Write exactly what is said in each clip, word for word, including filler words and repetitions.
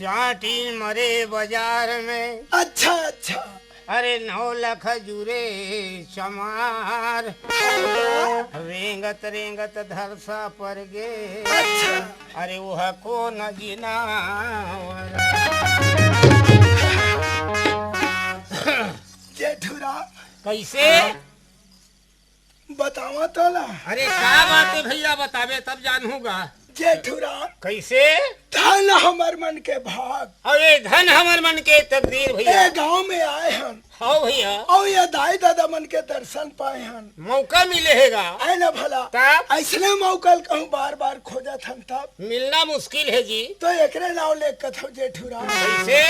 चाटी मरे बजार में। अच्छा, अच्छा। अरे नौ लख जुरे चमार। अरे वाह। रेंगत रेंगत धरसा पर गे। अच्छा। अरे वह कोन जिनावर। जेठुरा। कइसे? बतावा तोला। अरे का बात हे भइया, बताबे तब जानहूँ गा। जेठुरा। कइसे? धन हमर मन के भाग। अउ ए धन हमर मन के तकदीर भइया। ए गाँव में आए हन। हव भइया। अउ ए दाई ददा मन के दर्शन पाए हन। मौका मिले हे गा। आए ना भला। तब? अइसने मौका ल कहूँ बार बार खोजत हन तब। मिलना मुस्किल हे जी। त एकरे नाव ले कथव जेठुरा। कइसे?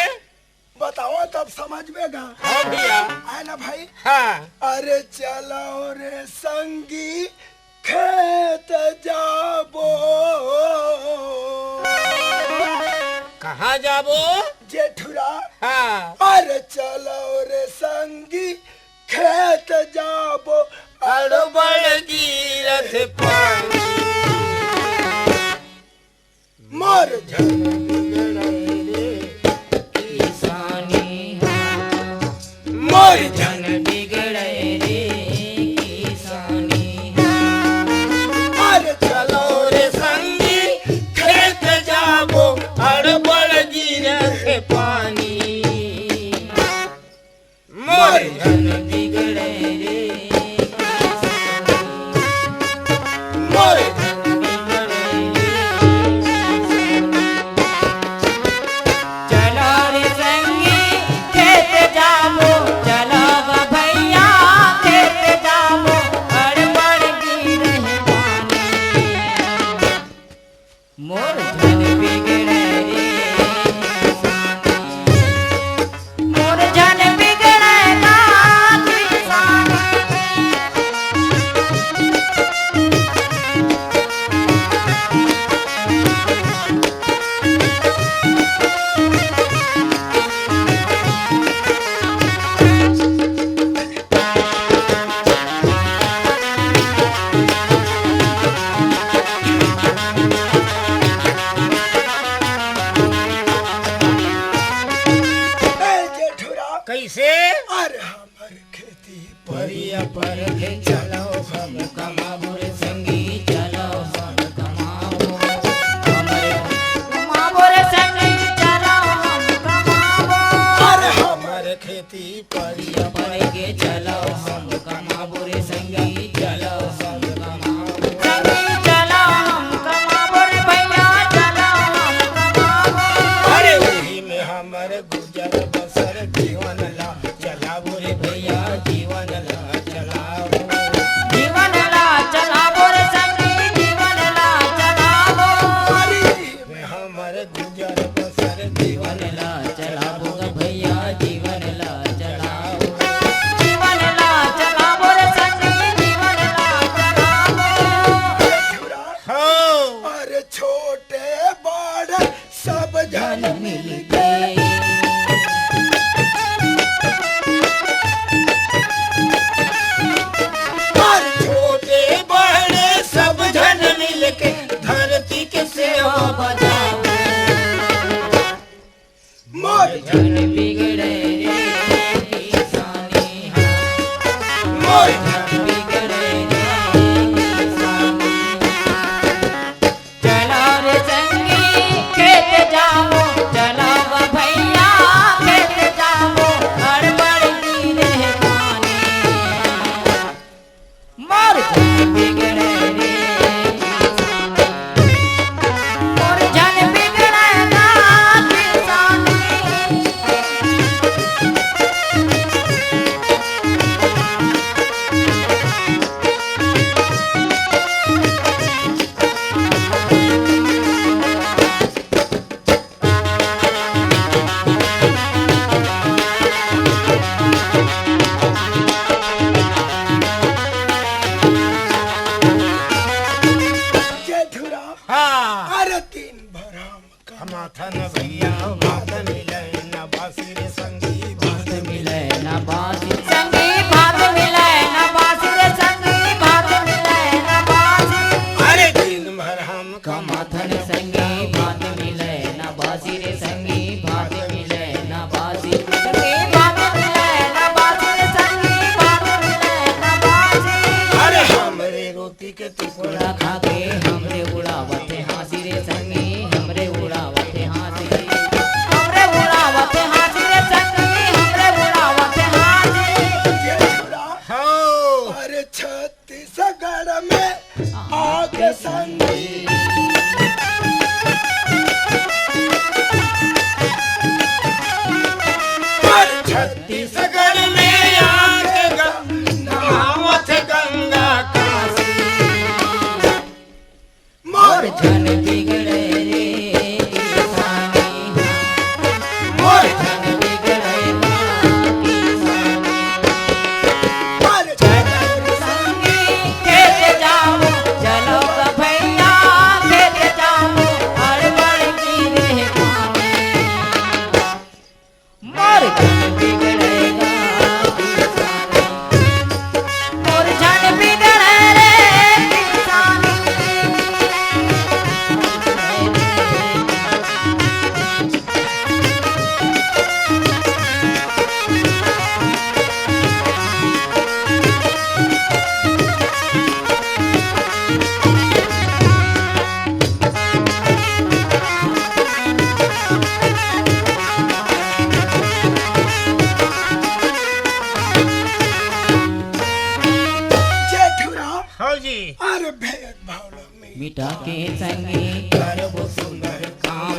बतावा तब समझबे गा। हव भइया। आए ना भाई। हाँ। अरे चलो रे संगी खेत जाबो। कहाँ जाबो? जेठुरा। हाँ। अरे चलो रे संगी खेत जाबो। अड़बड़ गिरत पानी। मोर झन बिगड़े रे किसानी हा। मोर झन बिगड़े रे किसानी हा। अरे चलो रे संगी खेत जाबो, अड़बड़ गिरत पानी। मोर झन बिगड़े रे, मोर झन बिगड़े रे। चलो रे संगी खेत जाबो, चलो ग भइया खेत जाबो, अड़बड़ गिरत पानी। मोर झन बिगड़े रे किसानी, मोर झन बिगड़े गा किसानी। ए जेठुरा। कइसे? अरे हमर खेती परिया परगे चलो हम कमाबो रे संगी, चलो हम कमाबो। हमरे कमाबो रे संगी, चलो हम कमाबो। अरे हमर खेती परिया परगे चलो हम कमाबो रे संगी, चलो हम कमाबो। संगी चलो हम कमाबो रे भइया, चलो हम कमाबो। अरे उही में हमर गुजर बसर जीवन ला चलाबो रे भइया, जीवन ला चलाबो। जीवन ला चलाबो रे संगी, जीवन ला चलाबो। अरे में हमर गुजर बसर जीवन ला चलाबो ग भइया, जीवन ला चलाबो। जीवन ला चलाबो रे संगी, जीवन ला चलाबो। हो। अरे छोटे बड़ सब झन मिलके। अरे छोटे बड़े सब झन मिलके धरती के सेवा बजाबो। मोर झन बिगड़े रे किसानी हा। मोर झन बिगड़े रे किसानी हा। चलो रे संगी खेत जाबो, चलो ग भइया खेत जाबो, अड़बड़ गिरे पानी। मोर झन बिगड़े रे किसानी, मोर झन बिगड़े ना किसानी। जेठुरा। हाँ। अरे दिन भर हम कमाथन भइया, भात मिले न बासी रे संगी, भात मिले न बासी संगी, भात मिले न बासी रे संगी, भात मिले न बासी। अरे दिन भर हम कमाथन संगी, भात मिले न बासी रे संगी, मीठा के संगे करबो सुघर काम,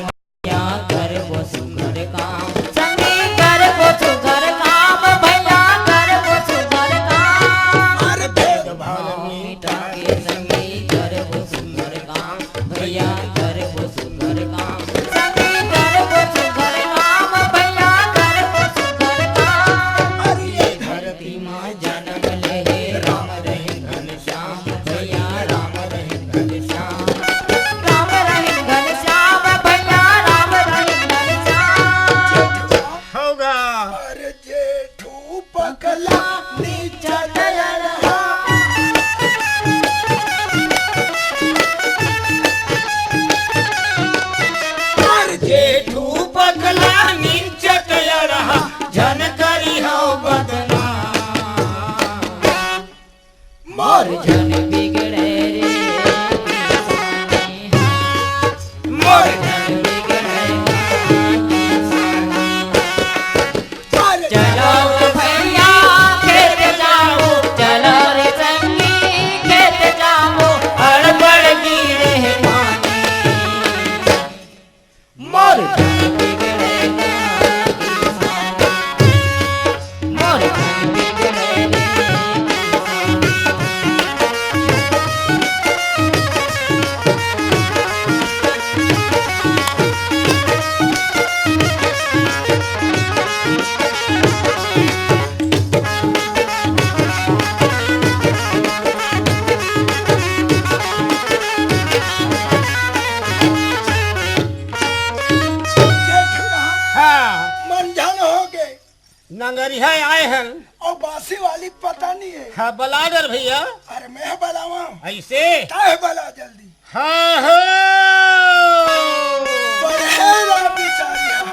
भैया करबो सुघर काम। संगे करबो सुघर काम, भैया करबो सुघर काम। अरे भेदभाव मीठा के संगे करबो सुघर काम, भैया करबो सुघर काम। संगे करबो सुघर काम, भैया करबो सुघर काम। अरे ये धरती मा जनम ले हे राम रहिन घनश्याम, भैया राम रहिन घनश्याम। राम रहिन घनश्याम, भैया राम रहिन घनश्याम। होगा। अरे जेठू पकला नीचा दया रहा। अरे जेठू पकला नीचा दया रहा, झन करिहव बदनाम। मोर झन बिगड़े रे किसानी हा, मोर झन बिगड़े रे किसानी हा। चलो रे भैया खेत जाबो, चलो रे संगी खेत जाबो, हड़बड़ गिरे पानी। मोर धन बिगड़े रे किसान, मोर धन बिगड़े रे किसान। हाँ। मंझन हो गे। नंगरिहा आए हन। अउ बांसी वाली पता नहीं है। हाँ, बला डर भैया। अरे मैं बलावा। ऐसे? तय बला जल्दी। हाँ, हाँ। बड़े राम बिचारी हाँ।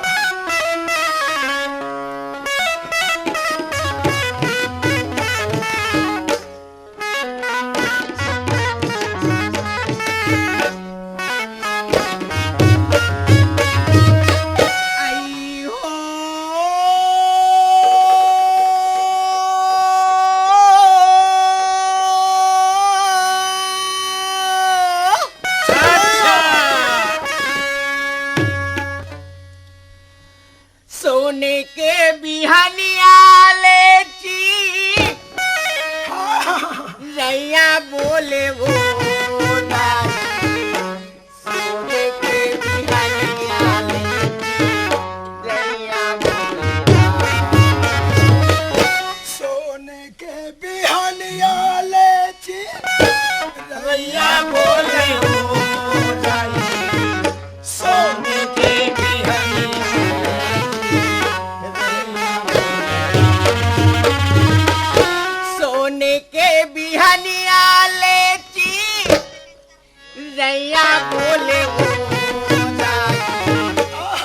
आई हो। अच्छा। सोने के बिहनिया ले चिरैया बोले वो दाई। सोने के बिहनिया ले चिरैया बोले वो दाई। सोने के बिहनिया ले चिरैया बोले वो दाई। सोने के बिहनिया, सोने के बिहनिया ले चिरैया बोले वो दाई।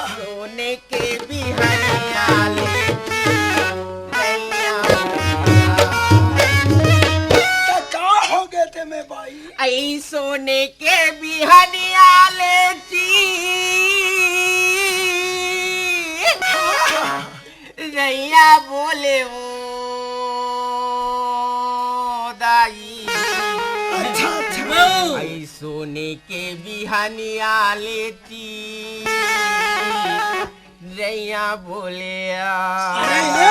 सोने के बिहनिया ले चिरैया। त का हो गे ते में बाई? आई सोने के बिहनिया ले चिरैया बोले वो दाई। अच्छा, अच्छा। आई सोने के बिहनिया ले चिरैया बोले आ। अरे, ए!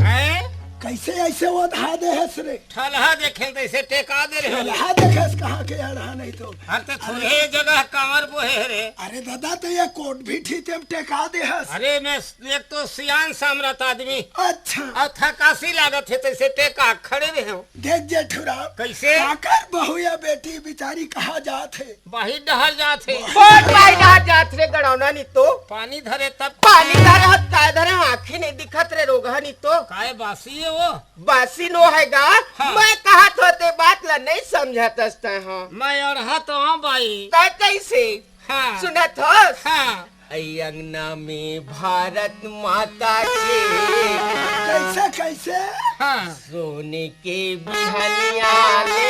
हैं? कैसे ऐसे ओधा दे हस रे? ठलहा देखे त ऐसे टेका दे रहे हो। ठलहा देखे हस कहाँ के अड़हा नहीं तो। अरे त थोड़े जगह कांवर बोहे रे। अरे दादा, तो ये कोट भी ठीक टेका दे हस। अरे मैं एक तो सियान सामरत आदमी। अच्छा। अउ थकासी लागत हे, तइसे टेका खड़े रहे हो। देख जेठूराम। कइसे? काकर बहू या बेटी बिचारी कहाँ जात हे? बाहिर डहर जात हे। कोन बाहिर डहर जात रे गड़ौना नी तो? पानी धरे तब। पानी धरे हत, काय धरे? आँखी नहीं दिखत रे रोगहा नी तो। काय बासी हे वो? बासी नो हे गा? हाँ। मैं कहत हों ते बात ला नहीं समझत हस तैं, हाँ। मैं अड़हा तो हँव बाई। त कइसे? हाँ। सुनत हस? हाँ। अई अंगना में भारत माता के। कइसे, कइसे? हाँ। सोने के बिहनिया ले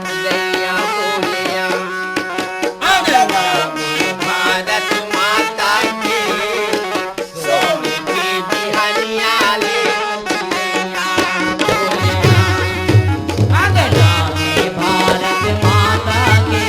चिरैया बोले आ। अंगना में भारत माता के। सोने के बिहनिया ले चिरैया बोले आ। अंगना में भारत माता के।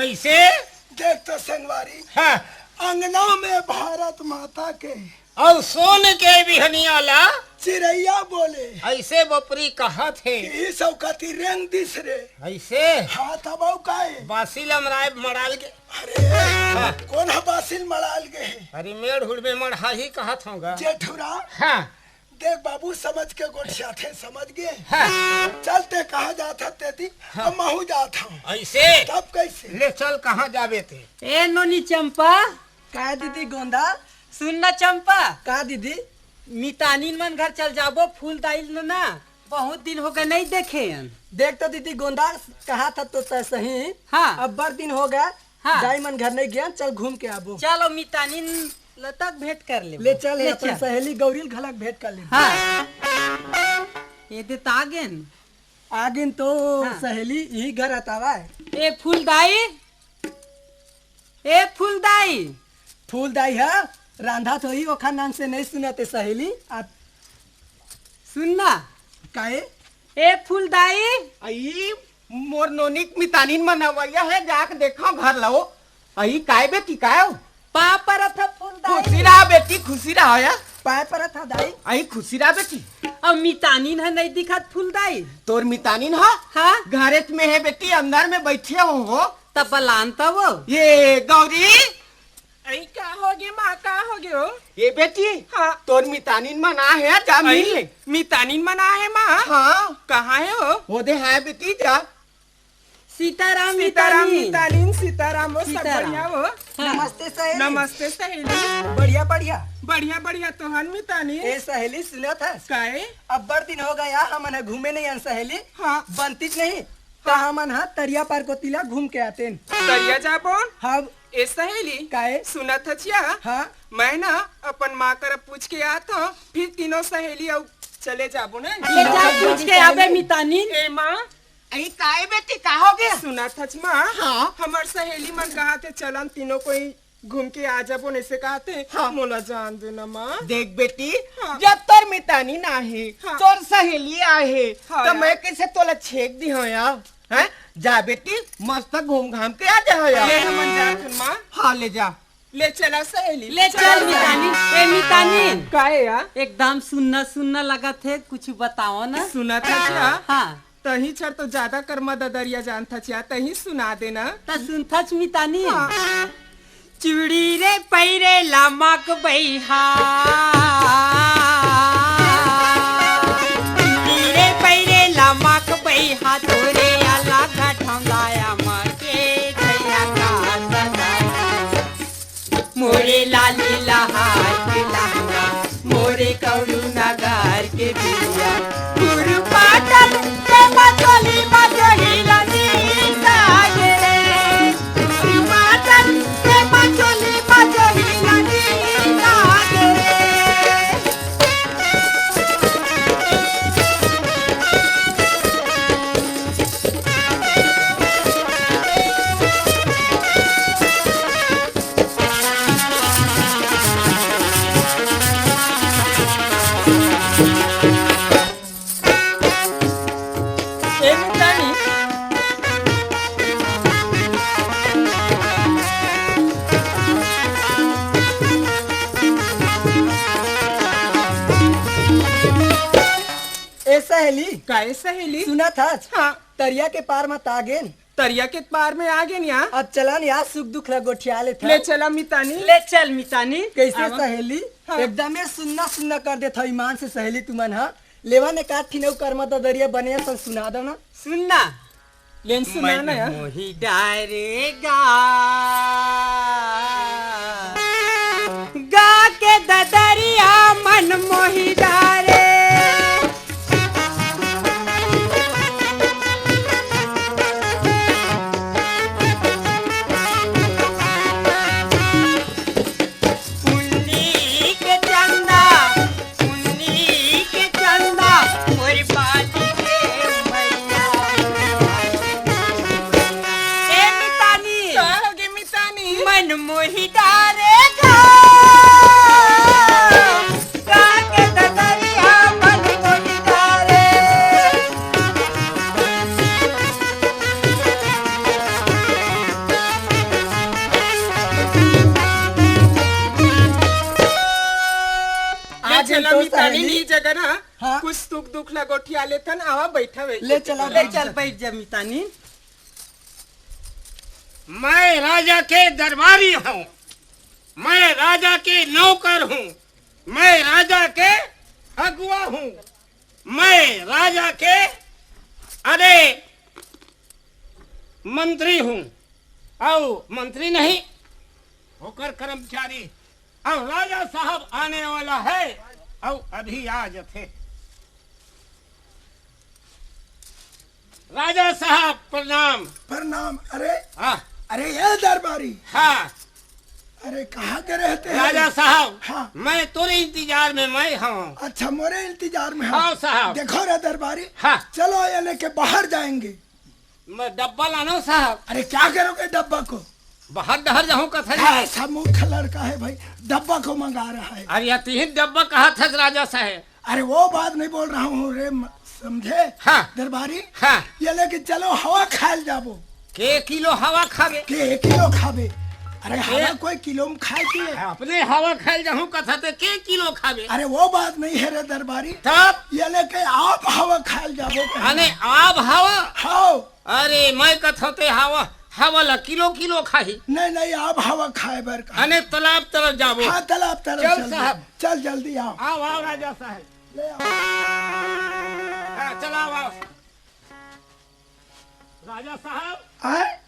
इसे देख तो संगवारी, हाँ। अंगना में भारत माता के अउ सोन के बिहनिया ला चिरैया बोले। अइसे बपरी कहत हे। इही सौकती रेंग दिस रे। अइसे? हाँ, तब अउ काए? बासिल अमराय मड़ाल के। अरे, हाँ। कोन ह बासिल मड़ाल के हे? अरे, मेड़ हुड़ में मड़हा ही कहत होगा। जेठुरा। हाँ। देख बाबू, समझ के गोठियाथे, समझ गे? हाँ। चल, ते कहाँ जात ह, तेती, हाँ। अब महू जात हूँ। अइसे? तब कइसे? ले चल, कहाँ जाबे ते? ए नोनी चंपा। का दीदी गोंदा? सुन ना चंपा। का दीदी? मितानिन मन घर चल जाबो, फूल दाई ल ना, बहुत दिन होगे नहीं देखे हन। देख तो दीदी गोंदा, कहा था तो तय सही। हाँ। अब्बड़ दिन होगे, हाँ। दाई मन घर नहीं गेन, चल घूम के आबो। चलो मितानिन ल तक भेंट कर लेबो। ले चल, ले अपन चल। सहेली गौरी ल घलक भेंट कर लेबो। हाँ। ये दे त आ गेन। आ गेन तो हाँ। सहेली इही घर अतावा हे। ए फूल दाई, ए फूल दाई। फूल दाई ह, रांधा तो ही ओखर नाम से नहीं सुनत हे सहेली। आप सुन ना। काहे? ए फूल दाई। अई, मोर नोनी के मितानिन मन अवइया हे, जाके देखव घर लव। अई, काय बेटी, काय हो? पाँव परत ह फूल दाई। खुशी रहा बेटी, खुशी रहा या। पाँव परत ह दाई। अई, खुशी रहा बेटी। अब मितानिन ह नहीं दिखत फूल दाई। तोर मितानिन ह? हाँ। घरेच में हे बेटी, अंदर में बइठे हो, हो। तब बलान तब वो। ये गौरी। अई, का होगे माँ, का होगे हो? ये बेटी, हाँ। तोर मितानिन मन आ हे, जा अई, मिल ले। मितानिन मन आ हे माँ? हाँ। कहाँ हे हो? वो दे हे बेटी, जा। सीताराम सीताराम मितानिन। मितानिन, सीताराम हो, सब सीताराम। बढ़िया हो? हाँ। नमस्ते सहेली। नमस्ते सहेली। बढ़िया, बढ़िया। बढ़िया, बढ़िया, तोहन मितानिन। ए सहेली, सुनत हस? काहे? अब्बड़ दिन होगे, हमन ह घूमे नहीं अन सहेली। हाँ। बनतीच नहीं। त हाँ। हमन ह तरिया पार कोती ला घूम के आतेन। तरिया जाबोन? हाँ। ए सहेली, काहे? सुनत हच या? हाँ। मैं ना अपन माँ करा पूछ के आत हूँ, फिर तीनों सहेली अउ चले जाबो ना। ले जा, पूछ के आबे मितानिन। ए माँ। अई काहे बेटी, का होगे? सुनत हच माँ? हाँ। हमर सहेली मन कहत हे चलन तीनों कोई घूम के आ जाबो, नइसे कहत हे। हाँ। मोला जान दे ना माँ। देख बेटी, हाँ। जब तोर मितानिन आ हे, हाँ। तोर सहेली आ हे, हाँ त यार। मैं कइसे तोला छेक दिहूँ या? हैं? जा बेटी, मस्त घूम घाम के आ जा या। ले हमन जात हन माँ। हाँ, ले जा। ले चला सहेली। ले चल मितानिन। ए मितानिन। का हे या? एकदम सुन्ना सुन्ना लगत हे, कुछ बताओ ना। सुनत हच या? हाँ। तही छर तो जादा करमा ददरिया जानत हच या, तही सुना देना। त सुनत हच मितानिन। हाँ। चूड़ी रे पैरे ला माक बइहा। चूड़ी रे पैरे ला माक बइहा, तोरे आला घटंगाया माके गया का सदा। मोरे लाली लहार के लहंगा, मोरे कौड़ू नगर के बिया। गुरु पाटन के मचोली मचोली लगी सागे। गुरु पाटन के मचोली मचोली लगी सागे। ए मितानी। ए सहेली। का ए सहेली? सुनत हच? हाँ। तरिया के पार म त आ गेन। तरिया के पार में आ गेन या। अब चलन या सुख दुख ला गोठिया लेथन। ले चला मितानी। ले चल मितानी। कइसे आवा। सहेली? हाँ। एकदमे सुन्ना सुन्ना कर देथव ईमान से सहेली तुमन ह। लेवा ने का ठिन अउ करमा ददरिया बने असन सुना दव ना। सुन ना। लेन सुना ना मन या। मोही डारेगा। गा के ददरिया मन मोही डारे। पुन्नी के चंदा, पुन्नी के चंदा, मोर बाली के मैया। ए मितानी। का होगे मितानी? मन मोही डारेगा। गा के दद जगह ना, हाँ। कुछ सुख दुख ला गोठिया लेथन, आवा बैठा बैठा। ले चला, ले बैठ चल, जा। बैठ जा मितानी। मैं राजा के दरबारी हूँ, मैं राजा के नौकर हूँ, मैं राजा के अगुआ हूँ, मैं राजा के, अरे, मंत्री हूँ, अउ मंत्री नहीं, ओकर कर्मचारी, अउ राजा साहब आने वाला है, अउ अभी आ जथे। राजा साहब, प्रणाम। प्रणाम। अरे, हाँ। अरे, ये दरबारी। हाँ। अरे, कहाँ के रहते हैं? राजा साहब, हाँ। मैं तोरे इंतजार में मैं हूँ। अच्छा, मोरे इंतजार में हूँ। हाँ साहब। देखो रे दरबारी, हाँ। चलो, ये लेके बाहर जाएंगे। मैं डब्बा लानो साहब। अरे, क्या करोगे डब्बा को? बाहर डहर जाहूँ कथा। हाँ, ऐसा मूर्ख लड़का है भाई, डब्बा को मंगा रहा है। अरे, या तीन डब्बा कहा था राजा साहब। अरे, वो बात नहीं बोल रहा हूँ रे, म-, समझे? हाँ। दरबारी, हाँ। ये लेके चलो, हवा खायल जाबो। के किलो हवा खाबे? के किलो खाबे? अरे, के? हवा कोई किलो में खाए के? अपने हवा खायल जाहूँ कथा ते के किलो खाबे? अरे, वो बात नहीं है रे दरबारी। तब? ये लेके आप हवा खायल जाबो कहीं। अने आप हवा? हाँ। अरे, मैं कथों ते हवा, हवा ला किलो किलो खाही। नहीं, नहीं, आप हवा खाए बर कहा। अने तालाब तरफ जाबो। हाँ, तालाब तरफ चल चल साहब। चल जल्दी आओ। आओ, आओ राजा साहब। ले आओ। हाँ, चल आओ, आओ। राजा साहब। आए?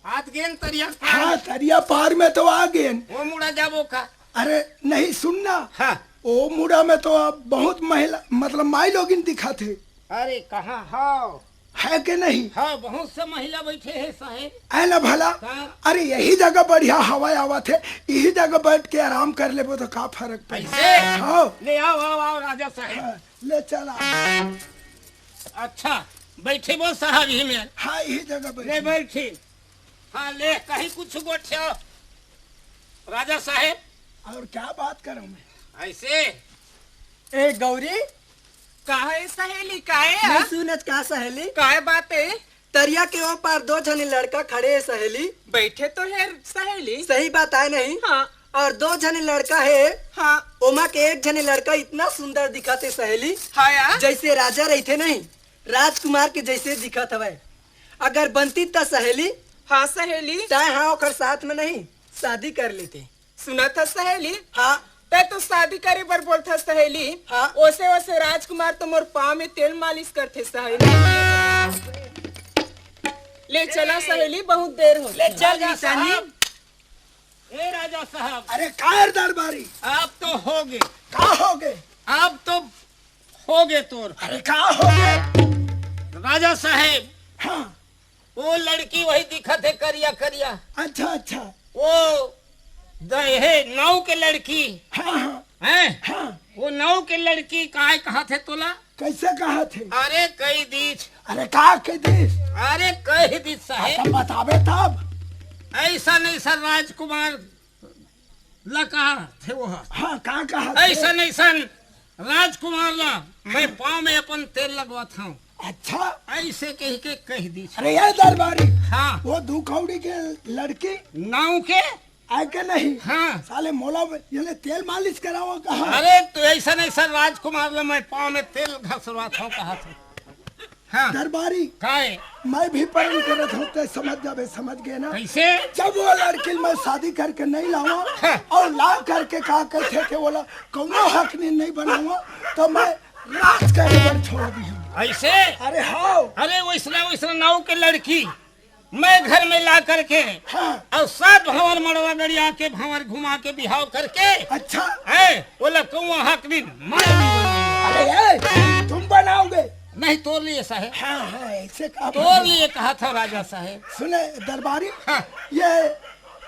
आत गेन तरिया पार। हाँ, तरिया पार में तो आ गेन। वो मुड़ा जाबो का? अरे, नहीं, सुनना। हाँ। वो मुड़ा में तो अब बहुत महिला, मतलब माई लोगिन दिखा थे। अरे, कहाँ? हाँ। है के नहीं? हाँ, बहुत से महिला बैठे हैं साहेब। है ना भला? हाँ। अरे, यही जगह बढ़िया हवा आवत है, यही जगह बैठ के आराम कर लेबो तो का फर्क पड़े? ऐसे? हाँ। ले आओ, आओ, आओ राजा साहेब। हाँ, ले चला। अच्छा, बैठे बो साहब यही में। हाँ, यही जगह ले बैठे। बैठी। हाँ, ले, कहीं कुछ गोठिया। राजा साहेब। और क्या बात करूं मैं? ऐसे। ए गौरी। काहे सहेली, काहे नहीं आ? सुनत का सहेली? काहे बात है? तरिया के ओ पार दो झने लड़का खड़े है सहेली। बैठे तो है सहेली। सही बात आय नहीं? हाँ। और दो झने लड़का है। हाँ। ओमा के एक झने लड़का इतना सुंदर दिखत है सहेली। हाँ यार। जैसे राजा रहिथे नहीं, राजकुमार के जैसे दिखत हवय। अगर बनती त सहेली। हाँ सहेली। तय हाँ ओकर साथ में नहीं, शादी कर लेते। सुनत हस सहेली? हाँ। तै तो शादी करे बर बोलथस सहेली। हाँ। ओसे, ओसे राजकुमार तो मोर पाँव में तेल मालिश करथे सहेली। ले चला ए। सहेली, बहुत देर हो ले चल राजा निशानी। साहब। ए राजा साहब। अरे का है दरबारी? आप तो हो गए। का हो गए? आप तो हो गए तोर। अरे का हो गए? राजा साहेब। हाँ। वो लड़की वही दिखत है करिया करिया। अच्छा, अच्छा। वो द-, हे नाव के लड़की। हाँ, हाँ। हैं? हाँ। वो नाव के लड़की काय कहा थे तोला? कैसे कहा थे? अरे कही दीस। अरे का कही दीस? अरे कही दीस साहेब। अच्छा, बताबे तब। ऐसा नहीं सर राजकुमार ला कहा थे वो। हाँ, का कहा थे? ऐसन, ऐसन राजकुमार ला मैं पाँव में अपन तेल लगवात हूँ। अच्छा। ऐसे कह के कह दी। अरे ये दरबारी। हाँ। वो दू कौड़ी के लड़की। नाव के? आय के नहीं। हाँ। साले मोला ये ले तेल मालिश करावा कहा। अरे तो ऐसन, ऐसन राजकुमार ला मैं पाँव में तेल घसवात हूँ कहा थे। हाँ। दरबारी, काय? मैं भी प्रेम करत हूँ, ते समझ जाबे, समझ गए ना? कैसे? जब वो लड़की मैं शादी करके नहीं लावा हाँ। और ला करके का कहते कि बोला कौनो हक नहीं, नहीं बनावा, तो मैं राज करे बर छोड़ दी हूँ। ऐसे? अरे हाँ। अरे वैसना, वैसना नाव के लड़की मैं घर में ला करके हाँ। और सात भंवर मड़वा गड़िया के भंवर घुमा के बिहाव करके अच्छा। है, बोला कौआ हक दिन मार अरे ए, तुम बनाओगे? नहीं, तोर लिए साहेब। हाँ, हाँ, ऐसे कहा तोर लिए कहा था राजा साहेब। सुने दरबारी, हाँ। ये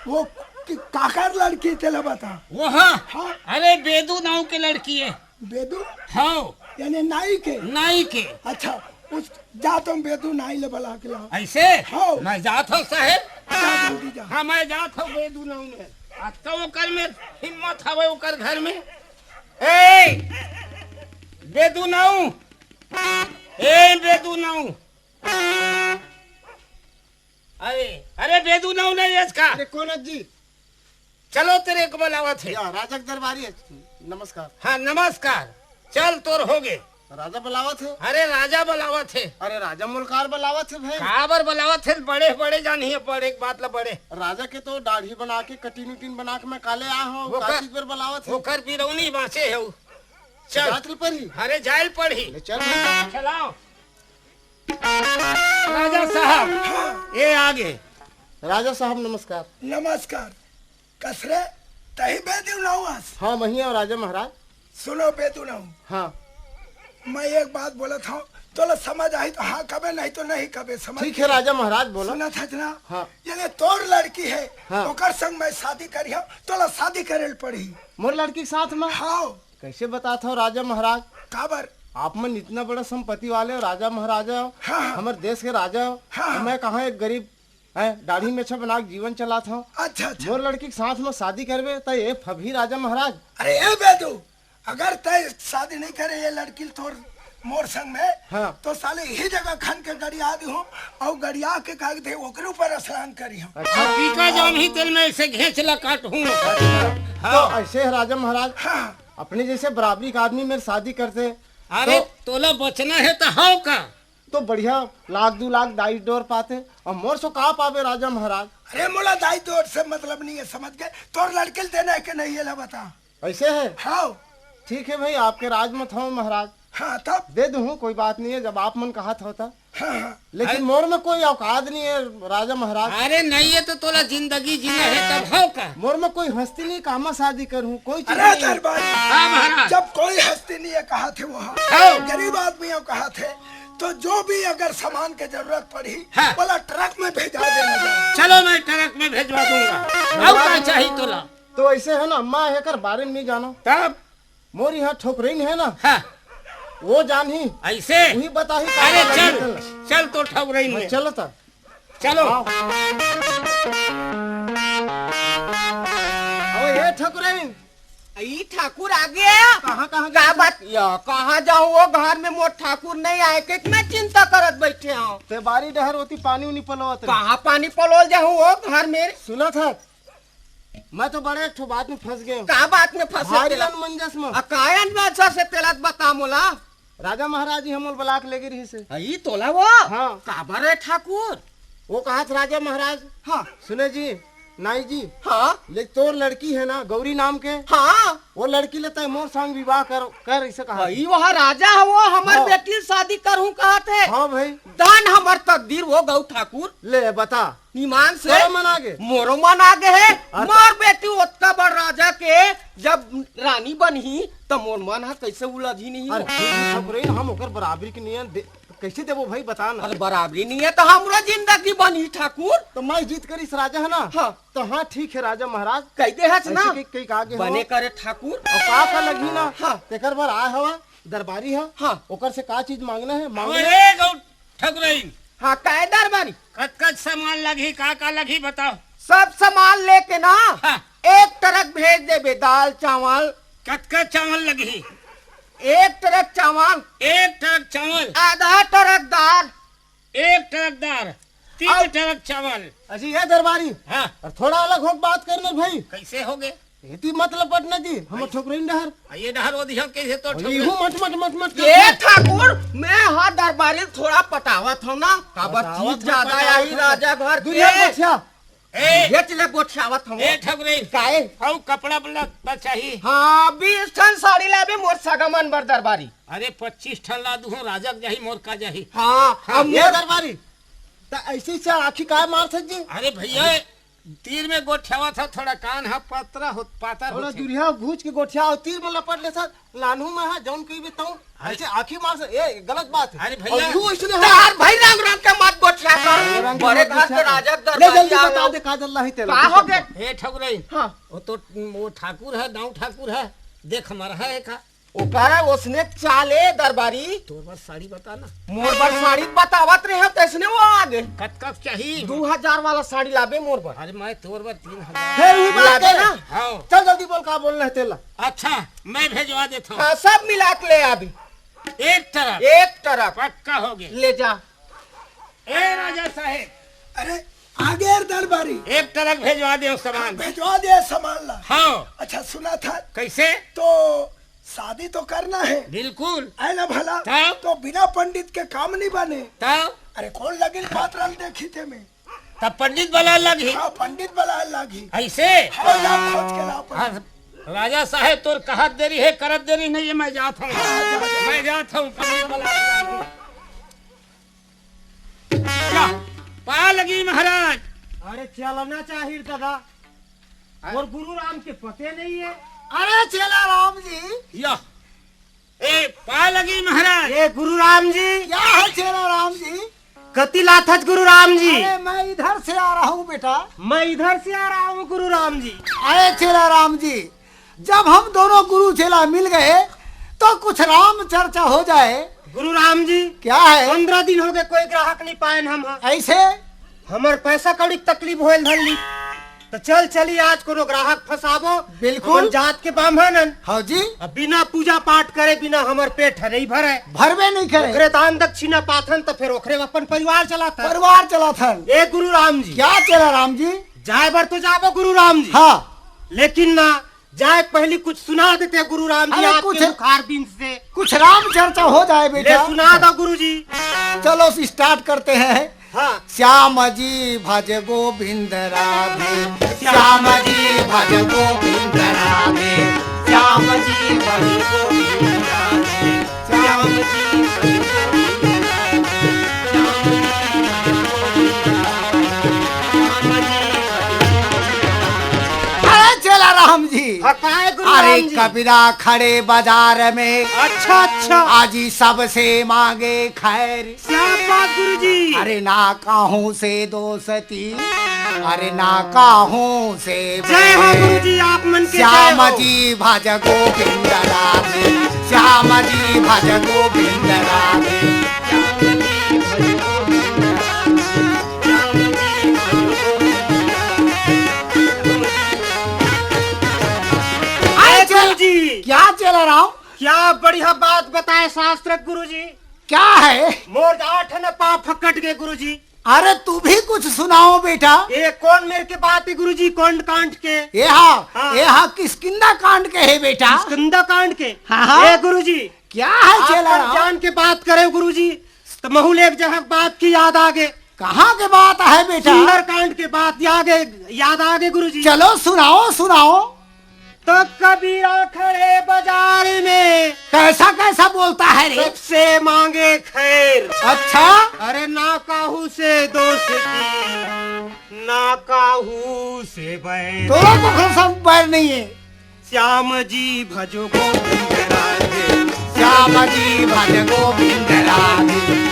वो कि-, काकर लड़की तेला बता। वो हाँ। हाँ। अरे बेदू नाव के लड़की है। बेदू? हाँ। यानी नाई के? नाई के। अच्छा, उस जा तुम बेदू नाई ले बला के लाओ। ऐसे? हाँ। मैं जात हूँ साहेब। जा जल्दी जा। हाँ, मैं जात हूँ बेदू नाव में। आज तो ओकर में हिम्मत हवे ओकर घर में। ए! बेदू नाऊ, ए बेदू नाऊ। अरे, अरे बेदू नाऊ नहीं है इसका। अरे कौन है जी? चलो तेरे को बुलावा थे। या, राजक दरबारी है। नमस्कार। हाँ, नमस्कार। चल, तोर होगे। राजा बलावत हे। अरे, राजा बलावत हे। अरे, राजा मोला काबर बलावत हे भाई? काबर बलावत हे? बड़े, बड़े जानिए, बड़े के बात ला बड़े। राजा के तो दाढ़ी बना के, कटिंग उटिंग बना के मैं काले आ हूँ, ओकर, का चीज बर बलावत हे? ओकर बिरौनी बाँचे हे। चल। जात ल पड़ी। अरे, जाय ल पड़ी। ले चल भाई। चलाओ। राजा साहब, ये आगे। राजा साहब, नमस्कार। नमस्कार। कस रे, तही बेदू नाऊ आस? हाँ, मही हूँ राजा महाराज। सुनो बेदू नाऊ। हाँ। मैं एक बात बोलत हूँ, तोला समझ आही तो हाँ कबे, नहीं तो नहीं कबे, समझ ठीक है राजा महाराज, बोलो। सुनत हस ना? हाँ। ये ले तोर लड़की है, हाँ। ओकर संग मैं शादी करी हूँ, तोला शादी करे ल पड़ी। मोर लड़की के साथ में? हाँ। कैसे बतात हव राजा महाराज? काबर? आप मन इतना बड़ा संपत्ति वाले हो, राजा महाराजा हो, हाँ, हाँ। हमर देश के राजा हो, हाँ, हाँ। मैं कहाँ एक गरीब, हैं, दाढ़ी मेछा बना के जीवन चलात हव। अच्छा, अच्छा। मोर लड़की के साथ में शादी करबे त ये फबही राजा महाराज। अरे ए बेदू, अगर तय शादी नहीं करे ये लड़की ल तोर मोर संग में, हाँ। तो साले यही जगह खन के गड़िया दी हूँ और गड़िया के कागज दे ओकरे ऊपर स्नान करी हूँ। अच्छा। पीका जाम ही तेल में इसे घेंच ला काट हूँ। अच्छा। हाँ। तो ऐसे है राजा महाराज, हाँ। अपने जैसे बराबरी का आदमी मेरे शादी करते, अरे, तो तोला बचना है तो हाव का? तो बढ़िया लाख दू लाख दाई डोर पाते, और मोर सो का पाबे राजा महाराज? अरे मोला दाई डोर से मतलब नहीं है, समझ गए? तोर लड़के ल देना है कि नहीं, ये ला बता। ऐसे है? हाँ। ठीक है भाई, आपके राज में था महाराज। हाँ, तब? दे दूँ, कोई बात नहीं है, जब आप मन कहा था, था। हाँ, हाँ। लेकिन अरे मोर में कोई औकात नहीं है राजा महाराज। अरे नहीं है तो तोला जिंदगी जीना है तब हाव का? मोर में कोई हस्ती नहीं, कामा शादी करूँ, कोई चीज अरे नहीं। दरबारी, हाँ महाराज। जब कोई हस्ती नहीं है कहा थे वो, हाँ। गरीब आदमी है कहा थे, तो जो भी अगर सामान के जरूरत पड़ी, हाँ। बोला ट्रक में भेजा देना जाए। चलो मैं ट्रक में भेजवा दूंगा। और का चाहिए तोला? तो ऐसे है ना, मैं एकर बारे में नहीं जानो। तब? मोर यहाँ ठकुरइन है ना, हाँ। वो जानही। ऐसे? वही बताही का अरे का चल, लगी चल। चल तो ठकुरइन हाँ, में। चलो त। चलो। आओ। अबे ये ठकुरइन। ई ठाकुर आ गया। कहाँ, कहाँ का गया? बात? या, कहाँ जाऊँ वो घर में मोर ठाकुर नहीं आए, कितना चिंता करत बैठे हो। ते बारी डहर होती पानी उनी पलोत रहे। कहाँ पानी पलोल जाऊँ वो घर में? सुना था, मैं तो बड़े एक ठो बात में फंस गए हूँ। का बात में फंसे भारी तेला? अनमंजस में। आ, काय अनमंजस से तेला त बता मोला। राजा महाराज जी हमन ब्लॉक लेगे रही से। आ, ई तोला वो? हाँ। काबर है ठाकुर? वो कहा था राजा महाराज। हाँ। सुने जी, नाई जी। हाँ। ले तोर लड़की है ना, गौरी नाम के। हाँ। वो लड़की ले तय मोर संग विवाह कर, कर इसे कहा। ई वह राजा है वो, हमर हाँ। बेटी शादी करहूँ कहा थे। हाँ भाई। दान हमर तकदीर वो गौ ठाकुर। ले बता। ईमान से तोरो मन आगे? मोरो मन आगे है। अच्छा। मोर बेटी ओतका बड़ राजा के जब रानी बनही, त मोर मन ह कैसे उलझी नहीं? अरे, फिर भी ठकुरइन, हम ओकर बराबरी के नियन दे, कैसे देबो भाई, बता ना। अरे, बराबरी नहीं है, तो हमरो जिंदगी बनही, ठाकुर। तो मैं जीत करिस राजा है ना? हाँ। तो हाँ, ठीक है, राजा महाराज। कह दे हस ना? ऐसे कई, कई का आगे बने हवा। करे, ठाकुर। और का का लगही ना? हाँ। तेकर बर आए हवा, दरबारी है। हाँ। ओकर से का चीज मांगना है, मांगना अरे, है। गौ ठकुरइन। हाँ, काय दरबारी? कतका सामान लगही, का का लगही, बताओ। सब सामान लेके ना, हाँ। एक ट्रक भेज देबे, दाल, चावल। कतका चावल लगही? एक ट्रक चावल। एक ट्रक चावल। आधा ट्रक दाल। एक ट्रक दाल, तीन अब ट्रक चावल। अजी, ये दरबारी। हाँ। और थोड़ा अलग होके बात करना भाई। कैसे होगे? एती मतलब पटना जी, हम भाई। ठोकरइन डहर। आ, ये डहर वो दिहा कैसे तो और ठोकरइन? इहू मट, मट, मट, मट ये करना। ठाकुर, मैं हा दरबारी थोड़ा पटावत हूँ ना, काबर बतावत चीज हूँ, ज्यादा पटावत आई हूँ। राजा घर दुनिया के। बच्चा। ए, ये चले गोठियावत हूँ। ए, ठकुरइन। काहे? हऊ कपड़ा लत्ता चाही। हाँ, बीस ठन साड़ी लाबे मोर सगामन बर दरबारी। अरे, पच्चीस ठन ला दूँ, राजा के जाही, मोर का जाही। हाँ, हाँ। अब ये मोर दरबारी, त ऐसे से आँखी काय मारथस जी? अरे भैया, तीर में गोठियावत हव, थोड़ा कान ह पतरा हो, पातर थोड़ा होथे। दुरिहा घूंच के गोठियाव, तीर में लपट लेथस, लानहू में हा, जौन कहिबे तौन। अरे। ऐसे आँखी मारथस, ए, गलत बात है। अरे भैया। और यू ऐसने हो। तार भाई राम राम के मत गोठिया कर। अरे राम के बड़े मत घर के गोठिया कर। राजा ले दरबारी जल्दी आओ। बता दे, का जल्ला है तेला, का हो गया? हे ठकुरइन। हाँ। वो तो, वो ठाकुर है, गाँव ठाकुर है, देख हमारा है का? ओकर ओसने चाले दरबारी। तोर बर साड़ी बता ना। मोर बर साड़ी बतावत रहे हो, तैसने वो आ गए। कतका चाही? दू हजार वाला साड़ी लाबे मोर बर। अरे मैं तोर बर तीन हजार। हे, ई बात लाबे के ना। हाँ। चल जल्दी बोल, का बोलना है तेला। अच्छा, मैं भेजवा देता हूँ। हाँ, सब मिला के ले आबी। एक ट्रक। एक ट्रक। पक्का हो गया। ले जा। ए राजा साहेब। अरे, आ गए दरबारी। एक ट्रक भेजवा दे सामान। भेजवा दे सामान ला। हाँ। अच्छा, सुना था। कैसे? तो शादी तो करना है। बिल्कुल। है ना भला? तब? तो बिना पंडित के काम नहीं बने। तब? अरे, कोन लगिन पात्र ल देखिथे मैं। तब पंडित बलाय ल लगही। हाँ, पंडित बलाय ल लगही। अइसे? हाँ, जा खोज के ला पंडित। हाँ, राजा साहेब तोर कहत देरी हे, करत देरी नहीं हे, मैं जात हँव। हाँ, जा, जा। मैं जात हँव, पंडित बलाय ल लगही। जा, पाँव लगही महाराज। अरे चलना चाहिए दादा। हाँ। अउ गुरु राम के पते नहीं हे। अरे चेला राम जी। या। ए, पाँव लगही महाराज। ए गुरु राम जी। क्या है चेला राम जी? कति लाथच गुरु राम जी? अरे मैं इधर से आ रहा हूँ बेटा। मैं इधर से आ रहा हूँ गुरु राम जी। अरे चेला राम जी, जब हम दोनों गुरु चेला मिल गए तो कुछ राम चर्चा हो जाए। गुरु राम जी, क्या है? पन्द्रह दिन हो गए, कोई ग्राहक नहीं पाएन हम। अइसे? हमर पैसा कौड़ी के तकलीफ होय ल धर लिस। त चल चली आज कोनो ग्राहक फँसाबो। बिल्कुल। हमन जात के बाम्हन हन। हाँ जी। अब बिना पूजा पाठ करे बिना हमर पेट ह नहीं भरय। भरबे नहीं करे। ओकरे दान दक्षिणा पाथन त फेर ओकरे अपन परिवार चलाथन। परिवार चलाथन। ए गुरु राम जी। क्या चेला राम जी? जाय बर तो जाबो गुरु राम जी। हाँ। लेकिन ना, जाय के पहिली कुछ सुना देते गुरु राम जी, अरे आपके कुछ, मुखारबिंद से। कुछ राम चर्चा हो जाए ले बेटा। सुना दो गुरु जी। चलो start करते हैं। हाँ। श्याम जी भज गोविंद राधे, श्याम जी भज गोविंद राधे, श्याम जी भज गोविंद राधे, श्याम जी भज गोविंद राधे, श्याम जी भज गोविंद राधे, श्याम जी भज गोविंद राधे। अरे चेला राम जी। हाँ, काय गुरु अरे राम जी? कबीरा खड़े बाजार में। अच्छा, अच्छा। आज ही सबसे मांगे खैर। क्या बात गुरु जी। अरे ना कहूँ से दोस्ती, अरे ना कहूँ से जय हो गुरु जी, आप मन के श्याम जय हो। जी भज गोविंद राधे, श्याम जी भज गोविंद राधे। अरे गुरु जी। क्या चेला राम? क्या बढ़िया बात बताए शास्त्र गुरु जी। क्या है? मोर आठ न पाँव फकट गए गुरु जी। अरे तू भी कुछ सुनाओ बेटा। ये कोन मेर के बात है गुरु जी, कोन कांड के? ये हा, हाँ। ये हा किष्किंधा कांड के है बेटा। किष्किंधा कांड के? हाँ, हाँ। ए गुरु जी, क्या है आप चेला राम? जान के बात करे गुरु जी, त महू ल एक जगह बात के याद आ गे। कहाँ के बात है बेटा? सुंदरकांड के बात याद आ गे, याद आ गे गुरु जी। चलो सुनाओ, सुनाओ। तो कबीरा खड़े बाजार में कैसा कैसा बोलता है रे? सबसे मांगे खैर। अच्छा। अरे ना काहू से दोस्ती, ना काहू से बैर। दोनों को कौन सा बैर नहीं है? श्याम जी भजो गोविंद राधे, श्याम जी भज गोविंद राधे।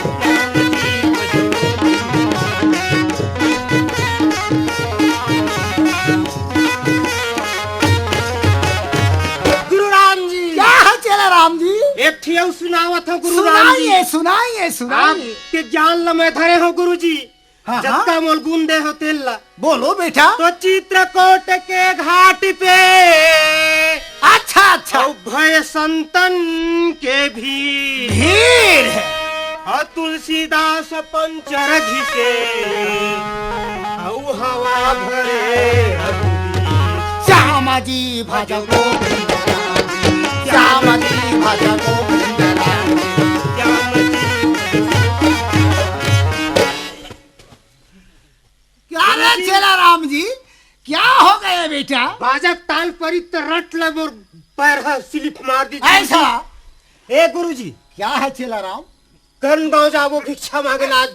गुरु राम जी। क्या है चेला राम जी? एक ठियौ सुनावत हूँ गुरु राम जी। सुनाइए, सुनाइए, सुनाइए। आपके ज्ञान ल मैं धरे हूँ गुरु जी। हाँ, हाँ। जतका मोल गुन दे हो तेल ला। बोलो बेटा। तो चित्रकूट के घाट पे अच्छा, अच्छा। और भय संतन के भीड़। भीड़ है। और तुलसीदास पंचरघि से और हवा भरे रघुवीर। श्याम जी भज गोविंद राम जी, श्याम जी भज गोविंद राम जी। क्या रे चेला राम जी, क्या हो गया बेटा? बाजक ताल परी त रट ले मोर पैर ह स्लिप मार दी। ऐसा? ए गुरुजी। क्या है चेला राम? कौन गांव जाबो भिक्षा मांगे ला, आज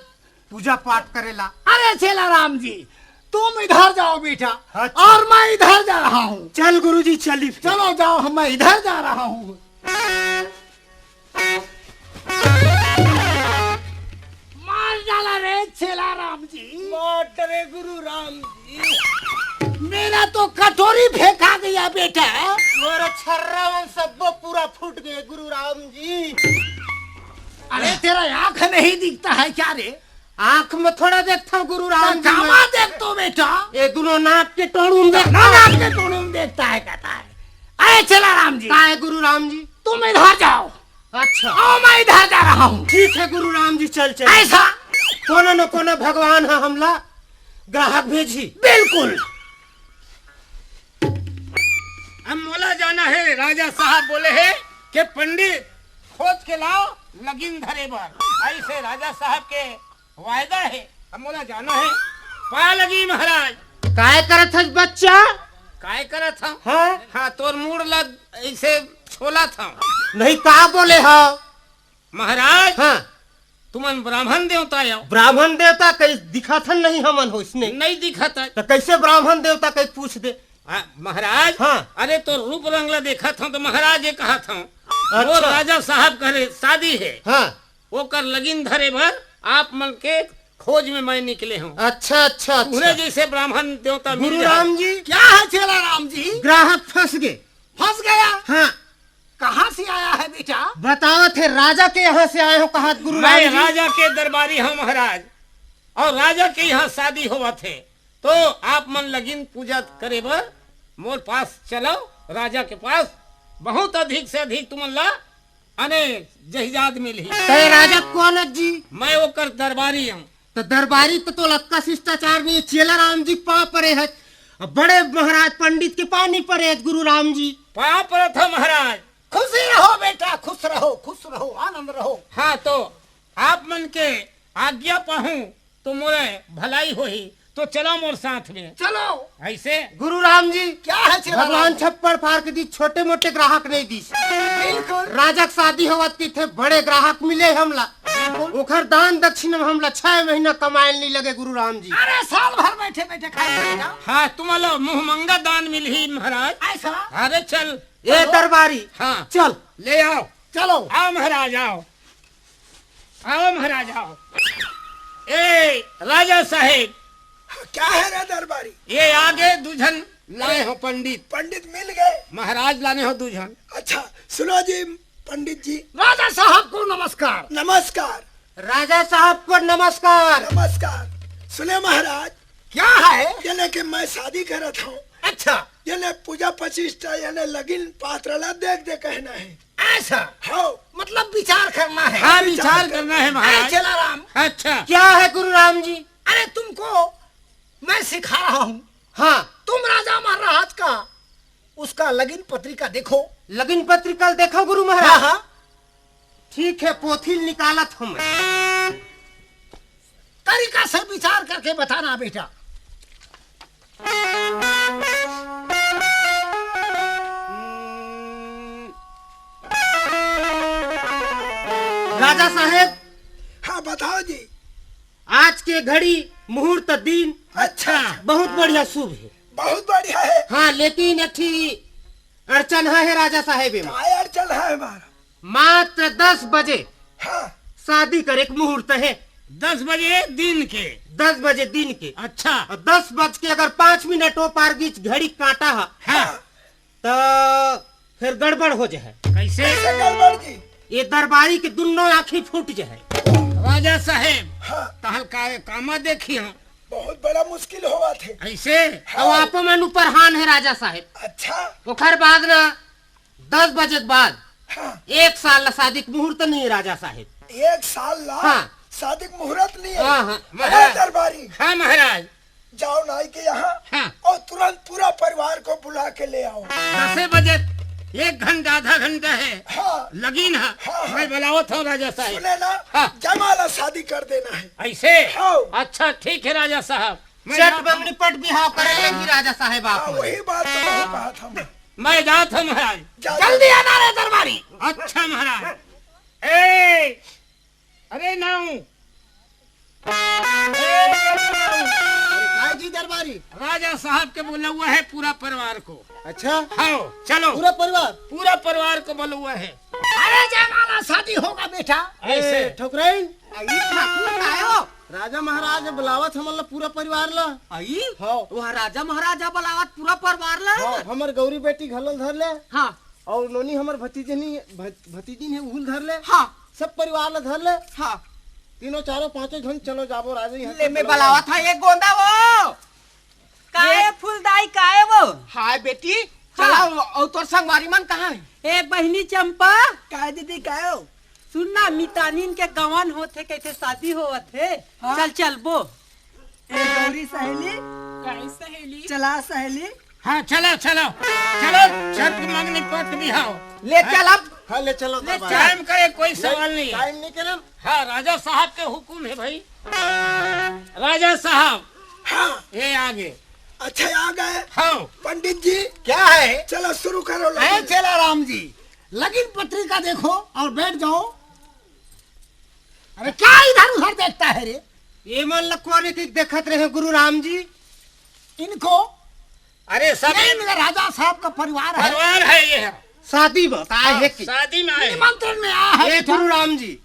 पूजा पाठ करे ला। अरे चेला राम जी, तुम इधर जाओ बेटा, अच्छा। और मैं इधर जा रहा हूँ। चल गुरुजी, चली फिर। चलो जाओ, हम, मैं इधर जा रहा हूँ। मार डाला रे चेला राम जी। मार डरे गुरु राम जी। मेरा तो कटोरी फेंका गया बेटा। मोर छर्रा मन सब्बो पूरा फूट गए गुरु राम जी। अरे तेरा आंख नहीं दिखता है क्या रे? आंख में थोड़ा देखता हूँ गुरु राम जी, कामा मैं देख तो बेटा। ये दोनों नाक के टोड़ू में देखता ना, हूँ। नाक के टोड़ू में देखता है कहता है। अरे चेला राम जी। का है गुरु राम जी? तुम इधर जाओ। अच्छा। आओ, मैं इधर जा रहा हूँ। ठीक है गुरु राम जी, चल चल। ऐसा? कोनो न कोनो भगवान ह हमला ग्राहक भेजी। बिल्कुल। अब मोला जाना है, राजा साहब बोले है। के पंडित खोज के लाव, लगिन धरे बर। अइसे राजा साहब के वायदा हे, अब मोला जाना हे। पा लगी महाराज। काय करत हस बच्चा? काय करत हंव? हाँ? हाँ, तोर मूड़ ला अइसे छोलत हंव। नहीं, का बोले हव? महाराज, हाँ। तुमन ब्राह्मण देवता हो। ब्राह्मण देवता कहीं दिखत हन नहीं हमन हो इसने? नहीं दिखत हे। त कइसे ब्राह्मण देवता कहीं पूछ दे? हाँ, महाराज, हाँ। अरे तोर रूप रंग ला देखत हंव त महाराज ये कहत हंव। अच्छा। मोर राजा साहब करे शादी हे। हाँ। ओकर लगिन धरे बर आप मन के खोज में मैं निकले हंव। अच्छा, अच्छा, अच्छा। तुहरे जइसे ब्राह्मण देवता मिल गुरु जाए। राम जी। क्या है चेला राम जी? ग्राहक फंस गे। फंस गया? हाँ। कहाँ से आया है बेटा? बतावत हे, राजा के यहाँ से आए हंव, कहत गुरु मैं राम जी। राजा के दरबारी हंव महाराज, अउ राजा के यहाँ शादी होवत हे, तो आप मन लगिन पूजा करे बर मोर पास चलो, राजा के पास। बहुत अधिक से अधिक तुमन ला अने जहिजाद मिलही। तैं राजा कोन हस जी? मैं ओकर दरबारी हंव। त दरबारी त तोला अतका शिष्टाचार नहीं, चेला राम जी के पाँव परे हस। अब बड़े महाराज पंडित के पाँव नहीं परे हस गुरु राम जी। पाँव परत हंव महाराज। खुशी रहो बेटा, खुश रहो, खुश रहो, आनंद रहो। हाँ, तो आप मन के आज्ञा पाहूं तो मोरे भलाई होही, तो चलो मोर साथ में। चलो। अइसे? गुरु राम जी, क्या है चेला भगवान राम जी? छप्पड़ फार के दीस, छोटे मोटे ग्राहक नहीं दीस। बिल्कुल। राजा के शादी होवत कहिथे, बड़े ग्राहक मिले हमला। बिल्कुल। ओखर दान दक्षिणा में हमला छह महीना कमाए नहीं लगे गुरु राम जी। अरे साल भर बैठे बैठे खाए पड़ेगा। हाँ, तुमला मुंह मंगा दान मिलही महाराज। अइसा? अरे चल। ए चलो। दरबारी, हाँ। चल। ले आव। चलो। आव महाराज, आव। आव महाराज, आव। ए राजा साहेब। क्या है रे दरबारी? ये आगे दू झन लाए हंव पंडित। पंडित मिल गए? महाराज लाने हंव दू झन। अच्छा, सुनो जी पंडित जी। राजा साहब को नमस्कार। नमस्कार। राजा साहब को नमस्कार। नमस्कार। सुने महाराज। क्या है? ये ले के मैं शादी करत हंव। अच्छा। ये ले पूजा पचिष्टा, ये ले लगिन पात्र ला देख दे कहना है। अइसा? हाँ। मतलब विचार करना है। हाँ, विचार विचार करना है महाराज। अरे चेला राम। अच्छा। क्या है गुरु राम जी? अरे तुमको मैं सिखा रहा हूँ। हाँ। तुम राजा महाराज का उसका लगिन पत्रिका देखो। लगिन पत्रिका देखो गुरु महाराज। हाँ, हाँ। ठीक है, पोथी निकालत हंव मैं। तरीका से विचार करके बताना बेटा। राजा साहेब। हाँ, बताओ जी। आज के घड़ी मुहूर्त दिन अच्छा। बहुत बढ़िया शुभ है। बहुत बढ़िया है। हाँ, लेकिन एक ठी अड़चन है, है राजा साहेब एमा। काय अड़चन है हमारा? मात्र दस बजे हाँ। शादी करे के मुहूर्त है। दस बजे दिन के? दस बजे दिन के। अच्छा। अउ दस बज के अगर पाँच मिनट ओ पार बीच घड़ी काटा है, हाँ। त फेर गड़बड़ हो जाए। कैसे? कैसे गड़बड़ जी? ये दरबारी के दुनों आँखी फूट जाए। राजा साहेब, हाँ। तहल का कामा देखी हम। बहुत बड़ा मुश्किल होवत हे। ऐसे? हाँ। अब आपो मन ऊपर हान है राजा साहेब। अच्छा। ओखर बाद ना दस बजे के बाद हाँ। एक साल ला शादी के मुहूर्त नहीं है राजा साहेब। एक साल ला हाँ। शादी के मुहूर्त नहीं है? हाँ, हाँ। अरे महाराज। दरबारी। हाँ महाराज। जाओ नाई के यहाँ हाँ। और तुरंत पूरा परिवार को बुला के ले आओ। दसे बजे, एक घंटा, आधा घंटा है। हाँ। लगिन है। हाँ, हाँ। मैं बुलावत हूँ राजा साहेब। सुने ना, हाँ। जमा ला शादी कर देना है। ऐसे? हाँ। अच्छा, ठीक है राजा साहब। मैं चट जात हूँ। बंगड़ी पट बिहाव करे लेगी राजा साहेब हाँ, आप। वही बात तो, वही बात हम। मैं जात हूँ महाराज। जा, जा। जल्दी आना रे दरबारी। अच्छा महाराज। ए, अरे नाऊ। ए, अरे नाऊ। अरे काय जी दरबारी? राजा साहब के बोला हुआ है पूरा परिवार को। अच्छा? हाँ, चलो। पूरा परिवार? पूरा परिवार को बोला हुआ है। अरे जयमाला शादी होगा बेटा। ऐसे? ए, ठकुराइन? आई ठाकुर का आयो? राजा महाराज बुलावत हमन ला पूरा परिवार ला। आई? हाँ। वह राजा महाराजा बुलावत पूरा परिवार ला? हाँ, हमर गौरी बेटी घलो धर ले। हाँ। और नोनी हमर भतीजे नी, भ-, भतीजी नी उहुल धर ले। हाँ। सब परिवार ला धर ले। हाँ। तीनों चारों पांचों झन चलो जाबो राजा यहाँ ले के मैं बुलावा। बुलावत हा एक गोंदा वो। काहे ये फूलदाई, काहे वो? हाय बेटी, हाँ। चला, अउ तोर संगवारी मन कहाँ है? ए बहिनी चंपा। काय दीदी, काय हो? सुन ना, मितानिन के गवन होत हे, कैसे शादी होवत हे। हाँ। चल, चलबो। ए गौरी सहेली। काय सहेली? चला सहेली। हाँ, चलो, चलो। चलो, शर्त मंगनी पत्र भी हाओ। ले हाँ। चल अब। हाँ, ले चलो दरबार। टाइम का ये कोई सवाल नहीं है। टाइम नहीं करम। हाँ, राजा साहब के हुक्म है भाई। राजा साहब, हाँ। ये आगे। अच्छा, आ गए। हाँ। पंडित जी। क्या है? चलो शुरू करो, अरे लगन। चला राम जी, लगन पत्रिका देखो और बैठ जाओ। अरे क्या इधर उधर देखता है रे? ये मन ल कोने के देखत रहे गुरु राम जी? इनको? अरे सब ये मेरा राजा साहब का परिवार है। परिवार है ये। शादी में का हाँ, है कि शादी में आए। निमंत्रण में आया है ये बेटा। गुरु राम जी,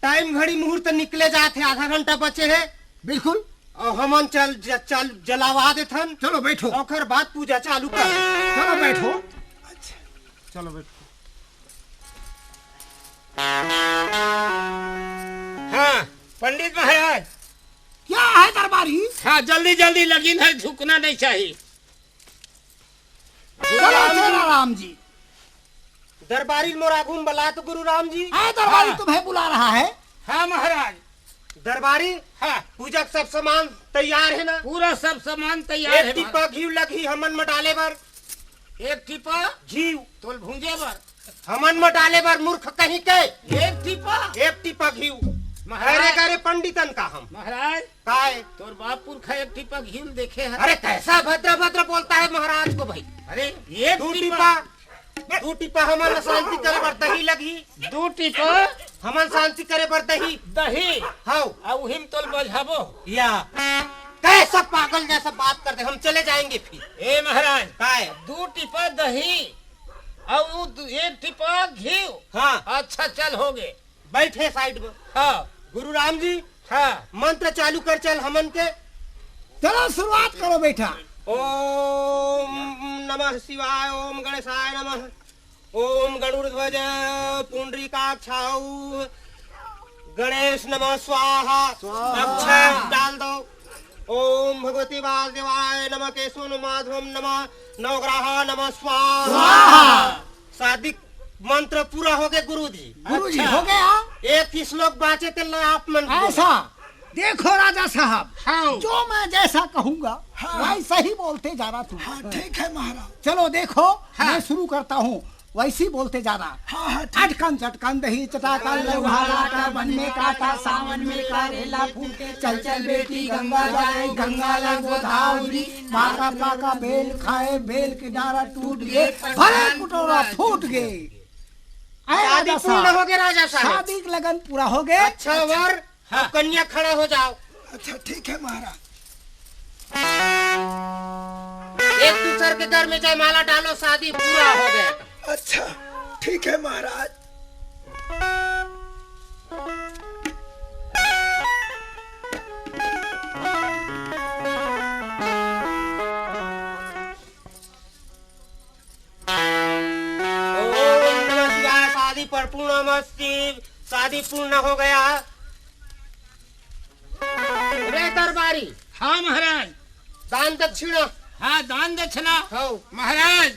टाइम घड़ी मुहूर्त निकले जात है, आधा घंटा बचे है। बिल्कुल। और हमन चल ज-, चल जलावा देथन। चलो बैठो। ओकर बाद पूजा चालू कर। चलो बैठो। अच्छा। चलो बैठो। हाँ, पंडित महाराज। क्या है दरबारी? हाँ, जल्दी जल्दी लगिन है, झुकना नहीं चाहिए। चलो, चलो राम जी। दरबारी मोर आगू में बला तो गुरु राम जी। हाँ, दरबारी हाँ। तुम्हें बुला रहा है। हाँ महाराज। दरबारी, हाँ। पूजा के सब सामान तैयार है ना? पूरा सब सामान तैयार एक है टिपा महाराज। घीव लगही हमन म डाले बर। एक टिपा? घीव। तोल भूंजे बर। हमन म डाले बर मूर्ख कहीं के। एक टिपा? एक टिपा घीव। महाराज। अरे गरे पंडितन का हम। महाराज। काय? तोर बाप पुरखा एक टिपा घीव देखे है। अरे कैसा भद्र भद्र बोलता है महाराज को भाई। अरे एक दू टिपा। टिपा, दू टिपा हमन ला शांति करे बर दही लगही। दू टिपा? हमन शांति करे बर दही। दही? हाव। आ उही में तोल बजाबो। या। कैसा पागल जैसा बात करते, हम चले जाएंगे फिर। ए महाराज, काय? दू टिपा दही, अउ दू, एक टिपा घीव। हाँ। अच्छा, चल, हो गे। बैठे साइड में। हाँ। गुरु राम जी, हाँ। मंत्र चालू कर चल हमन के। चलो, शुरुआत करो बेटा। ओम नमः शिवाय, ओम गणेशाय नमः, ओम गरुड़ध्वज पुंडरीकाक्षाऊ गणेश नमः स्वाहा। स्वाहा। अक्षत डाल दो। ओम भगवती वासुदेवाय नमः, केशव नमः, माधवम नमः, नवग्रह नमः स्वाहा। स्वाहा। शादी मंत्र पूरा हो गए गुरुजी। गुरुजी, अच्छा। हो गया? एक श्लोक बाचे ते ला आप मन ऐसा? देखो राजा साहब, हाँ। जो मैं जैसा कहूंगा, हाँ। वैसा ही बोलते जाना तुम। हाँ, ठीक है महाराज। चलो देखो, हाँ। मैं शुरू करता हूँ, वैसे ही बोलते जाना। हाँ, हाँ, ठीक। अटकन चटकन दही चटाकन लौहा लाटा, बन में काटा सावन में कारेला फूटे, चल चल बेटी गंगा जाए, गंगा ला गोदावरी, पाका पाका बेल खाए, बेल के डारा टूट गए, भले कुटोरा फूट गए। आए शादी राजा पूर्ण साहब। हो गए राजा साहब। शादी के लगन पूरा हो गए। अच्छा वर, हाँ। अब कन्या खड़ा हो जाओ। अच्छा, ठीक है महाराज। एक दूसर के घर में जयमाला डालो, शादी पूरा हो गया। अच्छा, ठीक है महाराज। ओम नमः शिवाय, शादी पर पूर्ण मस्ती, शादी पूर्ण हो गया। रे दरबारी। हाँ महाराज। दान दक्षिणा। हाँ, दान दक्षिणा। हाँ। महाराज,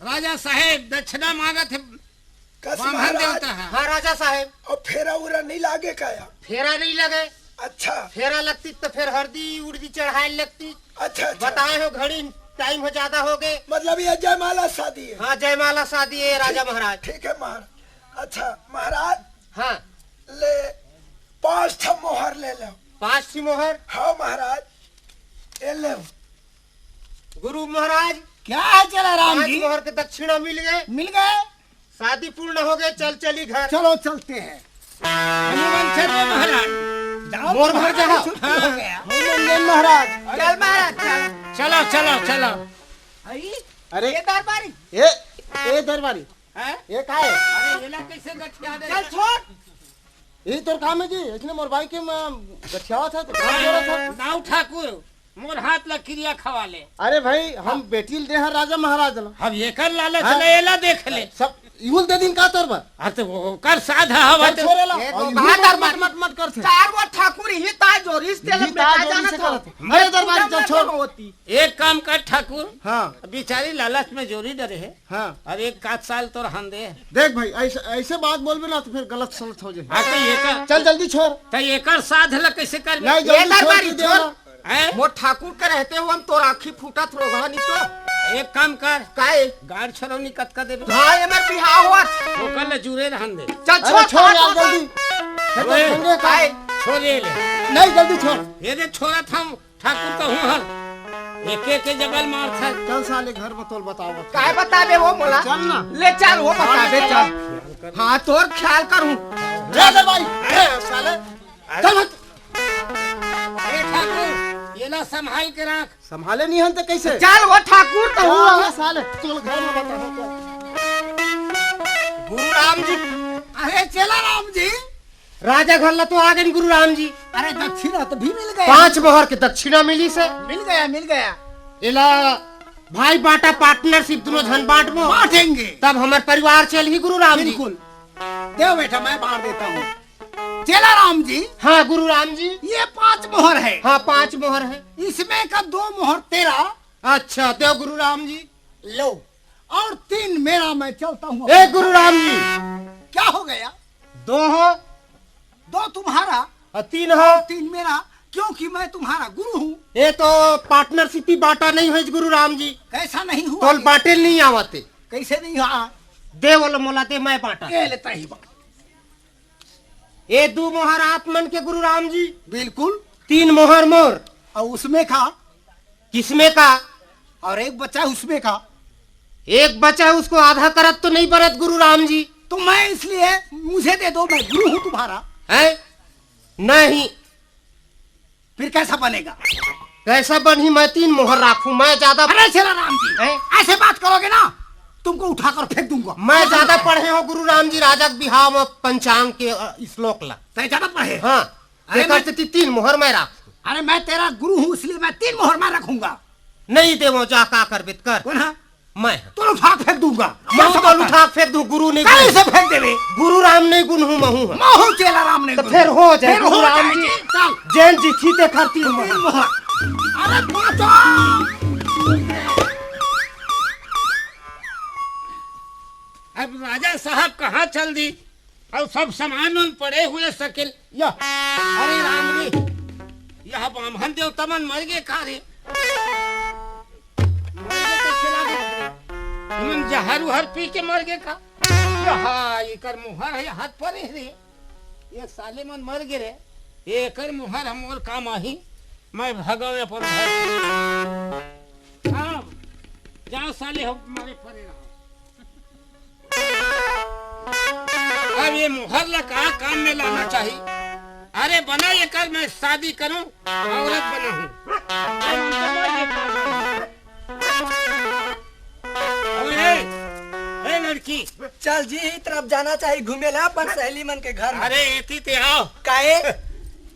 राजा साहेब दक्षिणा मांगत है। कस बामन महाराज। देवता है। हाँ राजा साहेब। और फेरा उरा नहीं लागे का या? फेरा नहीं लगे। अच्छा। फेरा लगती तो फिर हरदी उर्दी चढ़ाए लगती। अच्छा, अच्छा। बताए हो घड़ी टाइम हो ज्यादा हो गए। मतलब ये जयमाला शादी है? हाँ, जयमाला शादी है राजा महाराज। ठीक है महाराज। अच्छा महाराज। हाँ। ले, पांच ठा मोहर ले लो। पांच ठी मोहर? हाँ महाराज, ये ले। गुरु महाराज, क्या है चला राम पांच जी? मोहर के दक्षिणा मिल गए। मिल गए। शादी पूर्ण हो गए, चल चली घर। चलो चलते हैं। हनुमान चल रहे महाराज। जाओ, मोर घर तुम्हारा जाओ। छुट्टी हो गया। हनुमान महाराज। चल महाराज, चल। चलो, चलो, चलो। आई? अरे। ये दरबारी। ए, ए दरबारी। हैं? ये का है? अरे, एला कैसे गठिया दे? चल छोड़। यही तोर काम है जी, इसने मोर बाइक के मैं गठियावा था तो काम दे रहा था। नाऊ ठाकुर, मोर हाथ ला किरिया खवा ले। अरे भाई, हम बेटी ल दे हन राजा महाराज ला। हम एकर लालच हाँ? ले, एला देख ले। सब यूल दे दिन का तोर बर? अरे तो वो कर साध हवा चल तो। छोरे ला। ए, और तो यूल बात मत, मत, मत, मत कर से। चार गो ठाकुर ही ता जोरिस तेल यही में ता बेटा जोरी जाना से था। करत है। अरे दरबारी चल छोड़। होती। एक काम कर ठाकुर, हाँ। बिचारी लालच में जोरी डरे है। हाँ। अब एक आध साल तो रहन दे। देख भाई, ऐसे, ऐसे बात बोलबे ना तो फिर गलत सलत हो जाए। हाँ, तो ये कर। चल जल्दी छोड़। तो एकर साध ला कैसे कर? नहीं, ए जल्दी छोड़ दरबारी, दे छोड़। देना। हैं? मोर ठाकुर के रहते हुए हम तोर आँखी फूटत रोगहा नहीं तो। एक काम कर। काय? गाड़ छरौनी कतका देबे? हाँ, ये मेर बिहाव होवत। ओकर ले जुरे रहन दे। चल, अरे, छोड़, छोड़ यार, छोड़, जल्दी। छोड़। ये तो ओए, संगे का काय? छोड़ ये ले। नहीं, जल्दी छोड़। ये दे, छोड़त हंव, ठाकुर तो हूँ हर। एक एक के जबल मारत हे। चल साले, घर में तोल बतावत। काय बताबे वो मोला? चल ना। ले चल, वो बताबे, चल। हाँ, तोर ख्याल करूँ। जा दे भाई। ए, साले। अरे। चल हट। ए ठाकुर, ये ला संभाल के रख। संभाले नहीं हन त कैसे? चल वो ठाकुर तो चल हुआ। ना साले, चल घर में बता दो। गुरु राम जी, अरे चेला राम जी। राजा घर ला तो आ गए गुरु राम जी। अरे दक्षिणा तो भी मिल गया। पांच मोहर के दक्षिणा मिली से। मिल गया, मिल गया। एला भाई बांटा, पार्टनरशिप, दोनों झन बांटबो। बांटेंगे। तब हमर परिवार चलही गुरु राम जी। बिल्कुल। देव बेटा, मैं बांट देता हूँ। चेला राम जी। हाँ गुरु राम जी। ये पांच मोहर है। हाँ, पांच मोहर है। इसमें का दो मोहर तेरा। अच्छा, देव गुरु राम जी। लो, और तीन मेरा, मैं चलता हूँ। ए गुरु राम जी। क्या हो गया? दो हो। दो तुम्हारा। और तीन हो। तीन मेरा, क्योंकि मैं तुम्हारा गुरु हूँ। ये तो पार्टनरशिप ही बांटा नहीं हुआ गुरु राम जी। कैसा नहीं हुआ तोल ये? बांटे नहीं आवते। कैसे नहीं हुआ? दे बोलो मोला दे, मैं बांटा। ये लेता ही बांट। ये दो मोहर आप मन के गुरु राम जी। बिल्कुल। तीन मोहर मोर। और उसमें का? किसमें का? और एक बचा उसमें का? एक बचा, उसको आधा करत तो नहीं बनत गुरु राम जी। तो मैं इसलिए मुझे दे दो, मैं गुरु हूँ तुम्हारा। है? नहीं। फिर कैसा बनेगा? कैसा बनही? मैं तीन मोहर राखूं, मैं ज्यादा अरे चेला राम जी, हैं? ऐसे बात करोगे ना, तुमको उठाकर फेंक दूंगा। मैं ज्यादा पढ़े हो गुरु राम जी, राजा के बिहाव में पंचांग के, अ, श्लोक ला। तय ज्यादा पढ़े? हाँ। अरे तेकर मैं सेती तीन मोहर मैं राखूं। अरे मैं तेरा गुरु हूँ, इसलिए मैं तीन मोहर मैं रखूंगा। नहीं देवो, जा का करबे त कर। कौन है? मैं। तो उठा के फेंक दूंगा। मैं तो उठा के फेंक दूं, गुरु नहीं गुन। कैसे फेंक देबे? गुरु राम नहीं गुन हूँ, महू हूँ। महू चेला राम नहीं तो गुन। फिर हो जाए, फिर गुरु हो राम जाए जी। चल। जैन जी चीते खाती तीन मोहर। मोहर। अरे पाँचों। अब राजा साहब कहाँ चल दी? अउ सब सामान मन पड़े हुए सकेल। या। अरे राम रे, यह बाम्हन देवता मन मर गे का रे? मर गे कइसे लागे? एमन जहर उहर पी के मर गे का? या, एकर मुहर हे हाथ पर रे। ये साले मन मर गे रे। एकर मुहर ह मोर काम आही। मैं भगव अपन घर। हाँ, जाओ साले हो, मारे परे रहो। अब ये मुहर ला का काम में लाना चाही? अरे बना ये कर, मैं शादी करूं, औरत बना हूं। अरे, ए लड़की। चल जी, ई तरफ जाना चाही घूमे ला अपन सहेली मन के घर में। अरे एती ते आओ। काहे?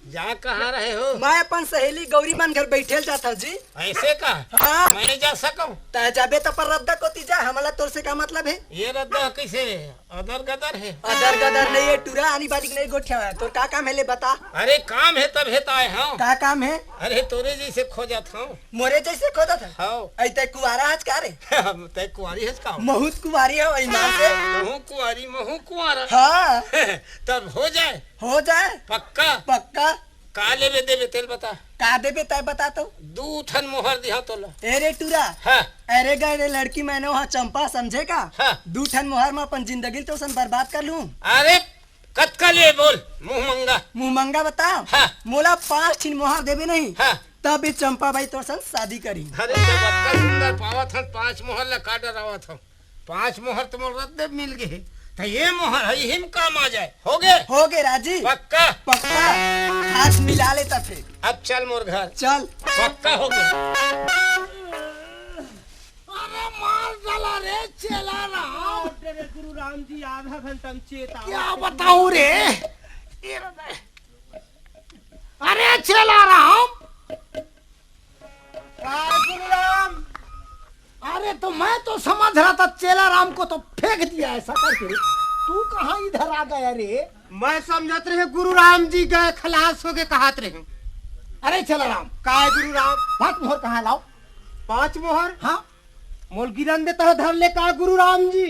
जा कहाँ रहे हो? मैं अपन सहेली गौरी मन घर बैठे ल जात हूँ जी। ऐसे का? हाँ। मैं नहीं जा सकूं। तै जाबे त पर रद्दा कोती जा, हमला तोर से का मतलब है? ये रद्दा कैसे रे? अदर गदर है। अदर गदर नहीं है, टूरा आनी बानी के नहीं गोठिया है। तोर का काम है ले बता। अरे काम है तब है तो आए हंव। का काम है? अरे तोरे जैसे खोजत हंव। मोरे जैसे खोजत है? हाँ। ऐ तै कुआरा हच का रे? तै कुआरी हच का? महूँ त कुआरी हंव, ईमान से। महूँ कुआरी, महूँ कुआरा। हाँ। तब हो जाए। हो जाए। पक्का? पक्का। का लेबे देबे तेल बता। का देबे तै बता तो। दू ठन मोहर दिहा तोला। ए रे टूरा। हाँ। अरे गए रे लड़की, मैं नोहा चंपा, समझे का? हाँ। दू ठन मोहर में अपन जिंदगी ल तो सन बर्बाद कर लूं। अरे कतका ले बोल, मुंह मंगा। मुंह मंगा बता। हाँ। मोला पांच ठिन मोहर देबे नहीं। हाँ। तब ये चंपा बाई तोर संग शादी करी। अरे जब अतका सुंदर पावत हन, पांच मोहर ला का डरावत हन? पांच मोहर तो मोर रद्दे मिल गए, तो ये मोहर है, इही में काम आ जाए। हो गए? हो गए राजी। पक्का? पक्का। हाथ मिला लेता फिर। अब चल मोर घर। चल। पक्का हो गए। अरे मार डाला रे चेला राम। अरे गुरु राम जी, आधा घंटा में चेता। क्या बताऊं रे? अरे चेला राम। हाँ, गुरु राम। अरे तो मैं तो समझ रहा था चेला राम को तो फेंक दिया ऐसा करके। तू कहाँ इधर आ गया रे? मैं समझत रहे गुरु राम जी गए, खलास हो गए कहत रहे। अरे चेला राम। का है गुरु राम? पांच मोहर कहाँ लाओ? पांच मोहर? हाँ। मोल गिरन दे तह धर ले का गुरु राम जी?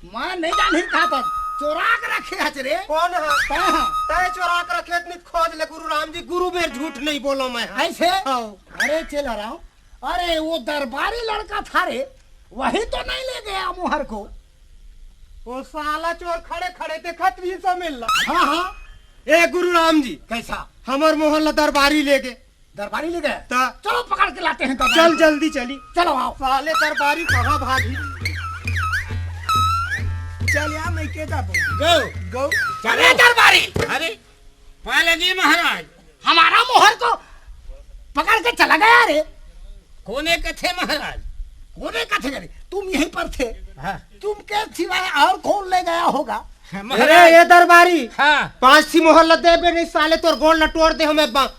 मैं नहीं जानी कहा था, चोरा के रखे हच रे। कौन है? तै हाँ। तै चोरा के रखे इतनी खोज ले गुरु राम जी, गुरु मेर झूठ नहीं बोलो मैं। ऐसे? हाँ। अरे चेला राम, अरे, वो दरबारी लड़का था रे, वही तो नहीं ले गया मोहर को। वो साला चोर खड़े खड़े देखत रहिस, मिल ला। हाँ, हाँ। ए गुरु राम जी, कैसा? हमर मोहर ला दरबारी ले गे। दरबारी ले गए? त चलो, पकड़ के लाते हैं दरबारी चल, को। जल्दी चली। चलो, आओ। साले दरबारी कहाँ भागी? चल यार, मैं के जाबो। गो। गो। चले दरबारी। अरे, पालगी महाराज। हमारा मोहर को पकड़ के चला गया रे। कोने कथे महाराज? कोने कथे रे? तुम यहीं पर थे। हाँ। तुमके सिवाय और कौन ले गया होगा? महाराज। अरे, ये दरबारी। हाँ। पांच ठी मोहर ला देबे, नहीं साले तोर गोड़ ला टोर देहूं मैं बा-,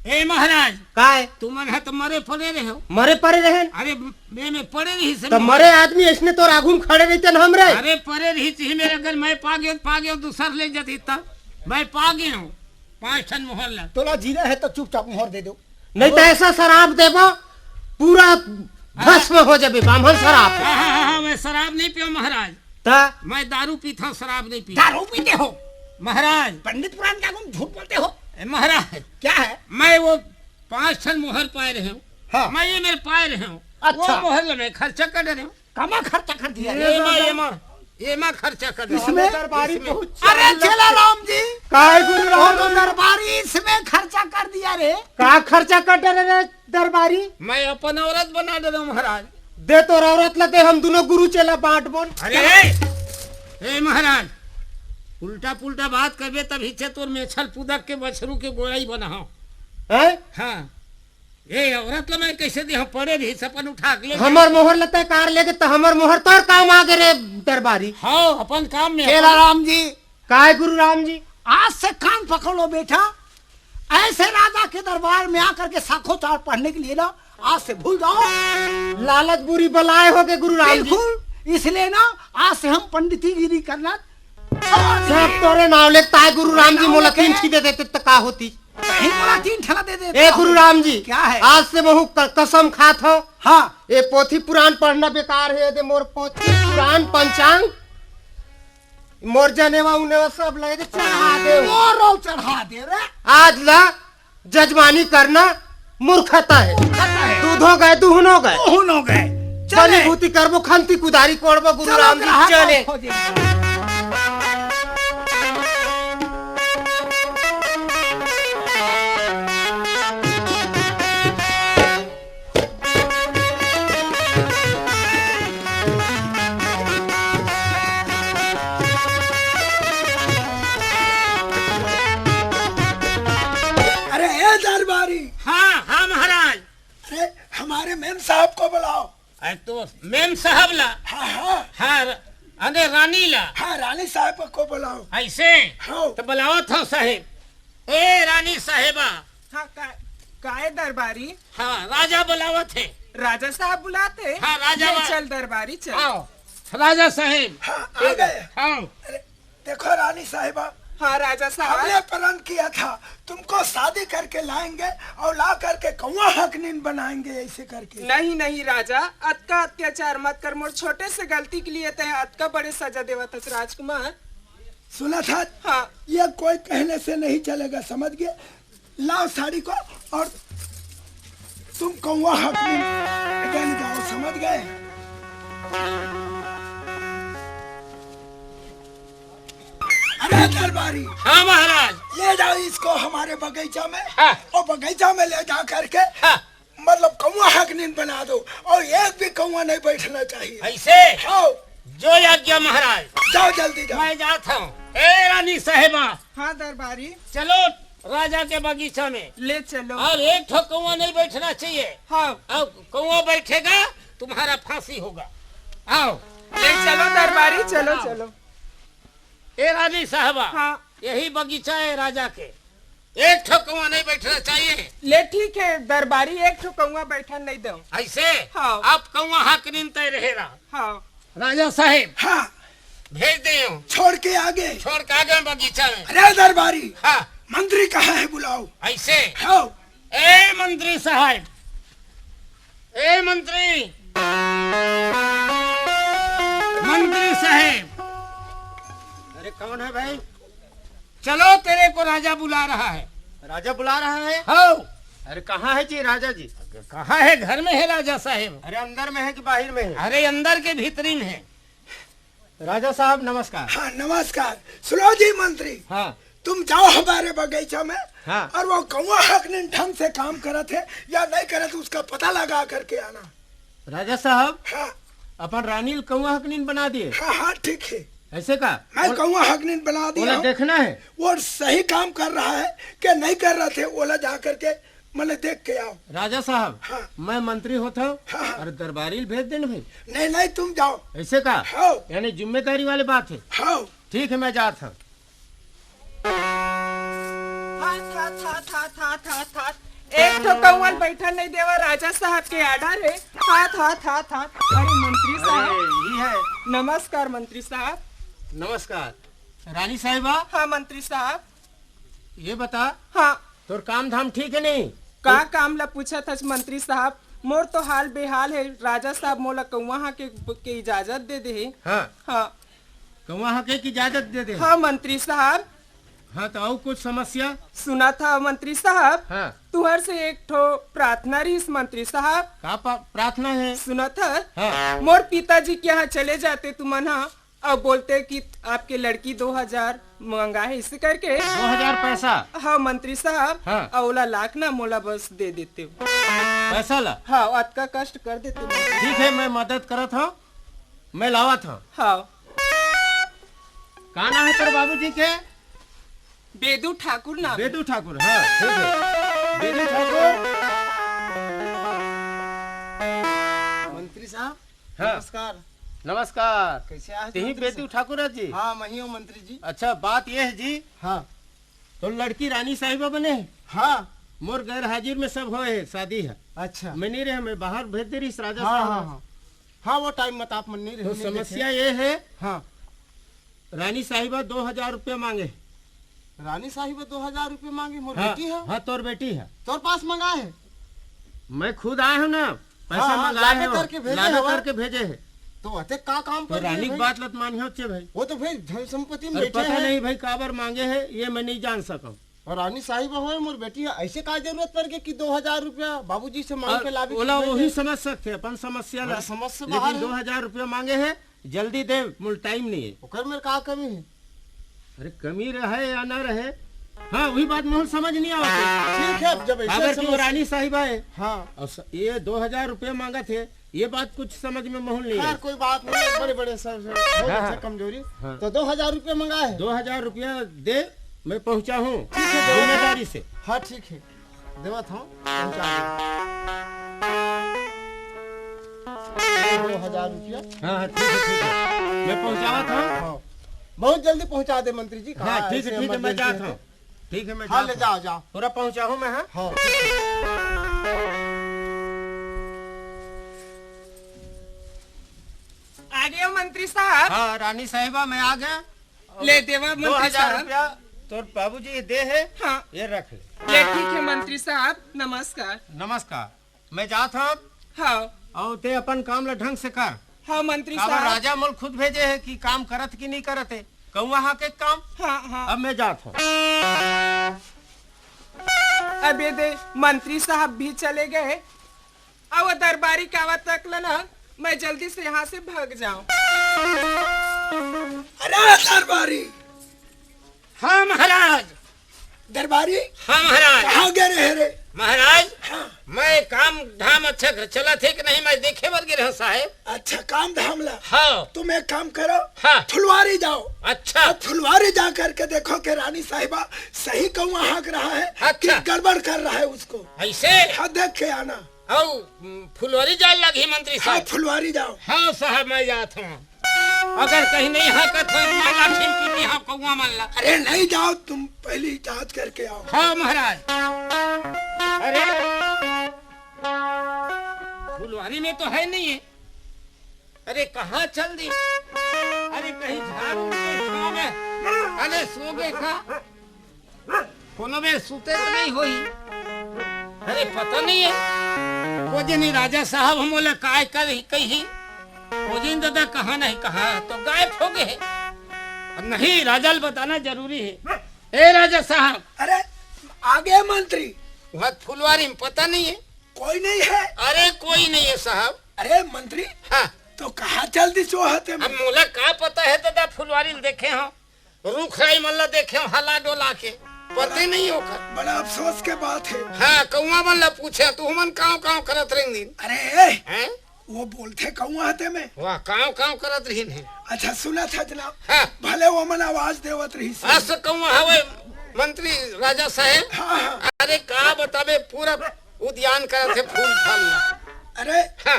ए महाराज। काय? तुमन ह तो मरे पड़े रहे हो। मरे पड़े रहेन? अरे, मैं, मैं पड़े रहिस त। मरे आदमी अइसने तोर आगू में खड़े रहिते न हमरे। अरे, पड़े रहिस ही मेरे, अगर मैं पा गयो, पा गयो, दूसर ले जाती त। मैं पा गयो हूँ पांच ठन मोहर ला। तोला जीना है तो चुपचाप मोहर दे दो। नहीं तो ऐसा शराब देबो, पूरा भस्म हो जाबे, बाम्हन शराब। हाँ, हाँ, हाँ, हाँ, मैं शराब नहीं पियो महाराज। त? मैं दारू पीता हूँ, शराब नहीं पीता। दारू पीते हो? महाराज। पंडित पुराण के आगू में झूठ बोलते हो। ए, महाराज। क्या है? मैं वो पांच ठन मोहर पाए रहे हूँ। हाँ। मैं ये मेरे पाए रहे हूँ। अच्छा। वो मोहर ला मैं खर्चा कर रहे हूँ। कमा खर्चा कर दिया रे। एमा, एमा, एमा खर्चा कर दिया। इसमें दरबारी इसमें। बहुत अरे चालाक चेला है। राम जी। काय गुरु राम वो तो जी? दरबारी इसमें खर्चा कर दिया रे। का खर्चा कर डरे रे दरबारी? मैं अपन औरत बना डरे हूँ महाराज। दे तोर औरत ला दे, हम दुनों गुरु चेला बांट बोन। अरे, ए महाराज, उल्टा पुल्टा बात करबे तब हिचे तोर मेछल पुदक के बछरू के गोड़ाई बनाओ। हैं? हाँ। ए, औरत ला मैं कैसे दे, हम पड़े रहिस अपन उठा के ले गए। हमर मोहर ला तय कार लेगे त हमर मोहर तोर काम आ गे रे दरबारी। हाँ, अपन काम में चेला अपन राम जी। काय गुरु राम जी? आज से कान पकड़ लो बेटा, ऐसे राजा के दरबार में आकर के साखोचार पढ़ने के लिए ना, आज से भूल जाओ। लालच बुरी बलाय होगे गुरु राम जी। बिल्कुल, इसलिए ना आज से हम पंडितीगिरी करना छोड़ दिए। सब तोरे नाव ले, काय गुरु राम जी, नाव मोला लेके तीन ठी दे देते त का होती? कहीं मोला तीन ठला दे देता ए गुरु हूँ। राम जी, क्या है? आज से महू क-, कसम खात हूँ। हाँ। ये पोथी पुराण पढ़ना बेकार है, ये दे मोर पोथी पुराण पंचांग, मोर जनेवा उनेवा सब ले दे चढ़ा दे। मोरो चढ़ा दे रे। आज ला जजमानी करना मूर्खता है। मूर्खता है। दूधो गए, दुहनो गए। दुहनो गए। चले। बली भूती करबो, खंती कुदारी कोड़बो, गुरु चलो, राम जी, ग्राहक चले। खोजे। अरे, ए दरबारी। हाँ, हाँ, महाराज। अरे, हमारे मेम साहब को बुलाओ। अरे, तो मेम साहब ला? हाँ, हाँ। हाँ, र-, अरे, रानी ला? हाँ, रानी साहब को बुलाओ। ऐसे? हाँ। तो बुलावत हूँ, साहेब। ए, रानी साहेबा। हाँ, का-, काहे दरबारी? हाँ, राजा बुलावत हे। राजा साहब बुलात हे? हाँ, राजा ले बा-, चल दरबारी, चल। आओ, राजा साहेब। हाँ, आ गए। आओ। अरे, देखो रानी साहिबा, हाँ, राजा साहब। हमने प्रण किया था, तुमको शादी करके लाएंगे और ला करके कौवा हकनीन बनाएंगे, ऐसे करके। नहीं, नहीं राजा, अतका अत्याचार मत कर, मोर छोटे से गलती के लिए तय अतका बड़े सजा देवत हस राजकुमार। सुना था? हाँ। ये कोई कहने से नहीं चलेगा, समझ गए? लाओ साड़ी को और तुम कौवा हकनीन बन जाओ, समझ गए? अरे दरबारी, हाँ महाराज। ले जाओ इसको हमारे बगीचा में, हाँ। और बगीचा में ले जा करके, हाँ। मतलब कौवा हकनीन बना दो और एक भी कौवा नहीं बैठना चाहिए। ऐसे? हाँ। जो आज्ञा महाराज। जाओ जल्दी जाओ। मैं जाता हूँ। ए रानी साहेबा। हाँ दरबारी। चलो राजा के बगीचा में। ले चलो। और एक ठो कौवा नहीं बैठना चाहिए। हाँ। और कौवा बैठेगा, तुम्हारा फांसी होगा। आओ। ले चलो दरबारी, चलो, आओ। चलो। ए रानी साहबा, हाँ। यही बगीचा है राजा के, एक ठो कौवा नहीं बैठना चाहिए। ले ठीक है दरबारी, एक ठो कौवा बैठन नहीं दो। ऐसे? हाँ। आप कौवा हकनीन तय रहेला। हाँ। राजा साहेब। हाँ। भेज दे हूँ। छोड़ के आगे। छोड़ के आगे बगीचा में। अरे दरबारी। हाँ। मंत्री कहाँ है, बुलाओ। ऐसे? हाँ। ए मंत्री साहेब, ए मंत्री, मंत्री साहेब। अरे कौन है भाई? चलो, तेरे को राजा बुला रहा है। राजा बुला रहा है? हाँ। अरे, कहाँ है जी राजा जी? कहाँ है? घर में है राजा साहेब। अरे, अंदर में है कि बाहर में है? अरे, अंदर के भीतरी में है। राजा साहब, नमस्कार। हाँ, नमस्कार। सुनो जी मंत्री, हाँ। तुम जाओ हमारे बगीचा में हाँ। और वो कौवा हकनिन ढंग से काम करत है या नहीं करत, उसका पता लगा करके आना। राजा साहब, हाँ। अपन रानी ल कौवा हकनिन बना दिए। हाँ, हाँ, ठीक है। ऐसे का? मैं ओल-, कौवा हकनिन बना दिया ओला हूँ। देखना है। वो सही काम कर रहा है कि नहीं कर रहा थे, ओला जा करके मने देख के आओ। राजा साहब, हाँ। मैं मंत्री होत हूँ हाँ, हाँ। और दरबारी ल भेज देना भाई। नहीं, नहीं, तुम जाओ। ऐसे का? हाँ। यानी जिम्मेदारी वाली बात है। हाँ। ठीक है, मैं जात हूँ। हाथ, हाथ, हाथ, हाथ, हाथ, हाथ, हाथ। एक ठो कौआ ल बैठन नहीं देवा, राजा साहब के आर्डर है। हाथ, हाथ, हाथ, हाथ। अरे मंत्री साहब। अरे, यही है। नमस्कार मंत्री साहब। नमस्कार। रानी साहिबा। हाँ मंत्री साहब। ये बता, हाँ। तोर काम धाम ठीक है नहीं? का काम ला पूछत हस मंत्री साहब? मोर तो हाल बेहाल है। राजा साहब मोला कौआ हाके के इजाजत दे दे हे। हाँ। हाँ। कौआ हाके की इजाजत दे दे हे? हाँ मंत्री साहब। हाँ, तो अउ कुछ समस्या? सुनत हव मंत्री साहब, हाँ। तुहर से एक ठो प्रार्थना रहिस मंत्री साहब। का पा-, प्रार्थना है? सुनत हव? हाँ। मोर पिताजी के यहाँ चले जाते तुमन हा, अउ बोलते कि आपके लड़की दो हजार मंगा है, इसे करके। दो हजार पैसा? हाँ मंत्री साहब, हाँ। अउ ओला लाख ना मोला बस दे देते हो। पैसा ला? हाँ, अतका कष्ट कर देते हो। ठीक है, मैं मदद करत हूँ, मैं लावत हूँ। हाँ। का नाम है तेरे बाबूजी के? बेदू ठाकुर नाम है। बेदू ठाकुर, हाँ, ठीक है। बेदू ठाकुर। मंत्री साहब, हाँ। नमस्कार। नमस्कार। कैसे आज तिही मंत्री बेदू साहब? ठाकुर है जी? हाँ, मैं ही हूँ मंत्री जी। अच्छा, बात ये है जी, हाँ। तो लड़की रानी साहिबा बने है? हाँ। मोर गैर हाजिर में सब होए है, शादी है। अच्छा। मैं नहीं रहे, मैं बाहर भेज दे रही इस राजा हाँ, साहब हाँ, ने। हाँ। हाँ, वो टाइम मत आप मन नहीं रहे, तो नहीं देखे। समस्या ये है, हाँ। रानी साहिबा दो हजार रुपया मांगे। रानी साहिबा दो हजार रुपया मांगे, मोर हाँ, बेटी है। हाँ, तोर बेटी है। तोर पास मंगा है? मैं खुद आए हूँ ना, पैसा हाँ, हाँ, मंगाए लादे हैं वो, करके भेजे लादे हैं वो। करके भेजे हैं। तो अते का काम तो कर रानी दिए की भाई? बात लत मानियो चे भाई। वो तो भाई धन संपत्ति में अरे बैठे पता हैं। नहीं भाई काबर मांगे है, ये मैं नहीं जान सकूँ। और रानी साहिबा होए मोर बेटी है, ऐसे का जरूरत पड़ गई कि दो हजार रुपया बाबूजी से मांग और के लावे ओला के वही भेजे? समझ सकते हैं अपन समस्या ला। अरे समझ से लेकिन बाहर है। दो हजार रुपया मांगे है, जल्दी दे, मोला टाइम नहीं है। ओकर में का कमी है? अरे कमी रहे या ना रहे, हाँ वही बात मोहन समझ नहीं आवत है। ठीक है, अब जब ऐसे काबर की वो समझ रानी साहिबा है। हाँ। और स-, ये दो हजार रुपया मांगत है, ये बात कुछ समझ में मोहन नहीं खैर, है। कोई बात नहीं, बड़े-बड़े सब, सब, बहुत हाँ, अच्छा हाँ। कमजोरी। हाँ। तो दो हजार रुपया मंगा है। दो हजार रुपया दे, मैं पहुंचा हूँ ठीक है, दो हजार। जिम्मेदारी से। हाँ, ठीक है, देवत हूँ, पहुंचा दे। ये दो हजार रुपया। हाँ, हाँ, ठीक है, ठीक है। मैं पहुंचावत हूँ। हाँ, बहुत जल्दी पहुंचा दे मंत्री जी। हाँ, कहाँ ठीक है, ऐसे ठीक है, मैं emergency जात है तो? हूँ। ठीक है, मैं हाँ, जात ले हूँ। जाओ, जाओ। पूरा पहुंचाहूँ मैं, हाँ? हाँ। आ गया मंत्री साहब। हाँ, रानी साहिबा, मैं आ गया। ले देवा मंत्री दो हजार साहब। रुपया तोर बाबूजी दे है, हाँ। ये रख ले। ले ठीक है मंत्री साहब, नमस्कार। नमस्कार, मैं जात हूँ। हाँ। और ते अपन काम ला ढंग से कर। हाँ मंत्री काबर साहब। राजा मोल खुद भेजे है कि काम करत कि नहीं करत है, कहूँ वहाँ के काम। हाँ, हाँ। अब मैं जात हूँ। अबे दे, मंत्री साहब भी चले गए। अउ दरबारी कावा तक ल ना, मैं जल्दी से यहाँ से भाग जाऊं। अरे दरबारी! हाँ महाराज। दरबारी? हाँ महाराज। कहाँ गए रहे रे? महाराज, हाँ। मैं काम धाम अच्छा चलत है कि नहीं, मैं देखे बर गे रहा साहेब। अच्छा, काम धाम ला? हाँ। तुम एक काम करो, हाँ। फुलवारी जाओ। अच्छा। अब फुलवारी जा करके देखो कि रानी साहिबा सही कहूँ हाँक रहा है अच्छा। कि गड़बड़ कर रहा है उसको। ऐसे? हाँ, देख के आना। अउ, उम, फुलवारी जाए लागही मंत्री हाँ, साहब। फुलवारी जाओ। हाँ साहब, मैं जात हूँ। अगर कहीं नहीं हाँकत हो, मार लाठी पीटी हाँ कौआ मन ला। अरे नहीं जाओ, तुम पहली जांच करके आओ। हाँ महाराज। अरे, फुलवारी में तो है नहीं है। अरे कहाँ चल दी? अरे कहीं झाड़ू के छाँव में, अरे सो गए का? कोनो में सुते तो नहीं होही। अरे पता नहीं है। वो जनी राजा साहब हम बोले काय कर ही कहीं। वो जिन दादा कहाँ नहीं कहाँ तो गायब हो गए। नहीं, राजा ल बताना जरूरी है। ए राजा साहब। अरे, आ गए मंत्री। वहाँ फुलवारी में पता नहीं है। कोई नहीं है? अरे कोई नहीं है साहब। अरे मंत्री, हाँ। तो कहाँ चल दिस वो हते में? अब मोला का पता है दादा, फुलवारी ल देखे हो, रुख राई मन ला देखे हो, हला डोला के, पते नहीं ओकर। बड़ा अफसोस के बात है। हाँ, कौआ मन ला पूछे, तुहू मन काँव काँव करत रहिन दिन। अरे, हैं? वो बोलथे कौआ हते में। वाह, काँव काँव करत रहिन हे। अच्छा, सुनत हस ना? हाँ। भले वो मन आवाज देवत रहिस। अस कौआ हवे मंत्री राजा साहेब। हाँ, हाँ। अरे का बताबे, पूरा उद्यान करत हे फूल फल ला। अरे हाँ।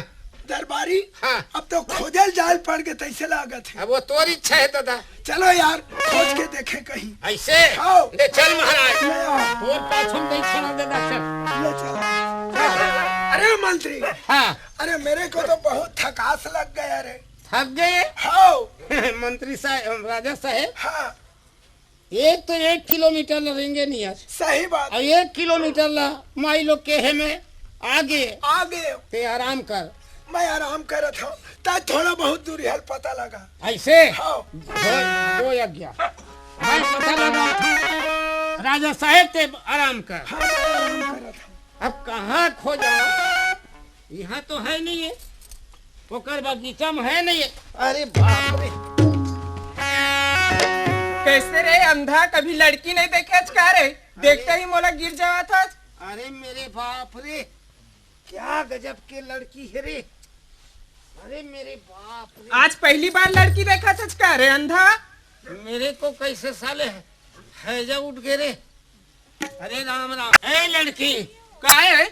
दरबारी, हाँ। अब तो खोजे ल जाए ल पड़ गे तइसे लागत हे। अब वो तोर इच्छा है दादा। चलो यार, खोज के देखे कहीं। ऐसे? हाँ। ले चल महाराज। ले आओ। तोर पाछू में नहीं छोड़ा दादा, चल। ले चलो। अरे मंत्री, हाँ। अरे मेरे को तो बहुत थकास लग गया रे। थक गए? हाँ। मंत्री साहेब, राजा साहेब। हाँ। एक तो एक किलोमीटर ला रेंगे नहीं आज। सही बात। अब एक किलोमीटर ला माई लोग कहे में आगे। आगे। ते आराम कर। मैं आराम करत हूँ। तैं थोड़ा बहुत दूरी हल पता लगा। ऐसे? हाँ। दो, दो आज्ञा। मैं पता लगा। राजा साहेब ते आराम कर। हाँ, मैं आराम करत हूँ। अब कहाँ खोजा? यहाँ तो है नहीं है, ओकर बगीचा में है नहीं है। अरे बाप रे। कैसे रे अंधा, कभी लड़की नहीं देखे आज का रे? देखते ही मोला गिर जावा था। अरे मेरे बाप रे, क्या गजब के लड़की है रे। अरे मेरे बाप रे। आज पहली बार लड़की देखा था का रे अंधा? मेरे को कैसे साले हैजा उठ गए रे। अरे राम राम। ए लड़की। का है?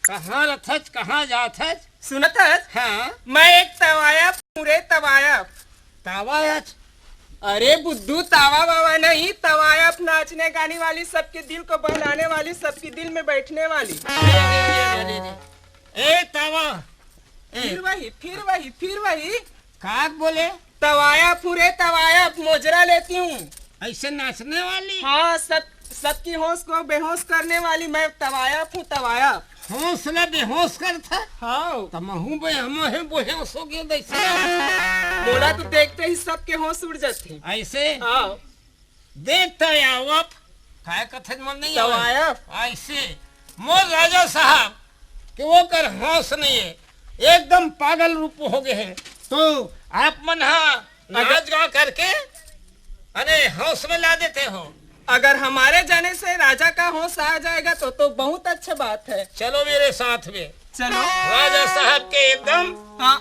कहाँ रथच, कहाँ जाथच? सुनत हस? हाँ। मैं एक तवायफ हूँ रे, तवायफ। तावायच? अरे बुद्धू, तावा वावा नहीं, तवायफ, नाचने गाने वाली, सबके दिल को बहलाने वाली, सबके दिल में बैठने वाली। अरे, अरे, अरे, अरे, अरे। ए तावा। ए। फिर वही, फिर वही, फिर वही। का बोले? तवायफ हूँ रे, तवायफ, मोजरा लेती हूँ। ऐसे नाचने वाली? हाँ, सब, सबकी होश को बेहोश करने वाली मैं तवायफ हूँ, तवायफ। होश ला बेहोश करता? हाँ। त महू बे-, हम ही बेहोश हो गए ऐसे। मोला तो देखते ही सबके होश उड़ जाते। ऐसे? हाँ। देख तवायफ, काय कथन मन नहीं आवे। तवायफ। ऐसे, मोर राजा साहब, कि वो कर होश नहीं है, एकदम पागल रूप हो गए हैं। तो आप मन हा अगर नाच गा करके, अरे होश में ला देते हो। अगर हमारे जाने से राजा का होश आ जाएगा तो, तो बहुत अच्छा बात है। चलो मेरे साथ में। चलो। राजा साहब के एकदम हाँ।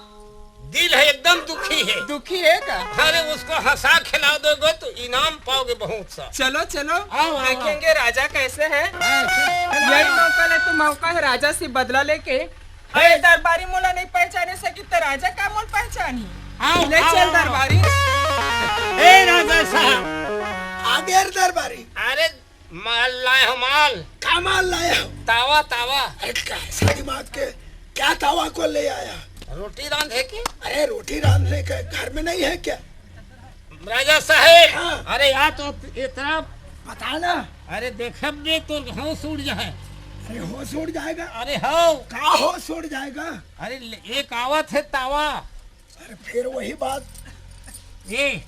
दिल है, एकदम दुखी है। दुखी है का? अरे उसको हंसा खिला दोगे तो इनाम पाओगे बहुत सा। चलो, चलो, आओ, आओ, देखेंगे राजा कैसे है। हाँ, चलो, चलो, यही आओ। मौका ले तो मौका है राजा से बदला लेके। अरे दरबारी मोला नहीं पहचाने से कि तो राजा का मोल पहचानी। आओ, ले आओ, चल आओ। दरबारी। ए राजा साहब। आ गया रे दरबारी। अरे माल लाए हो, माल। का माल लाए हो? तावा, तावा। अरे कैसा दिमाग के, क्या तावा को ले आया? रोटी रांधे के? अरे रोटी रांधने के घर में नहीं है क्या? राजा साहेब। हाँ। अरे यार तो इतना पता ना। अरे देखब ने तो होश उड़ जाए। अरे होश उड़ जाएगा? अरे हो। का होश उड़ जाएगा? अरे ले-, एक आवत है तावा। अरे फिर वही बात। ए।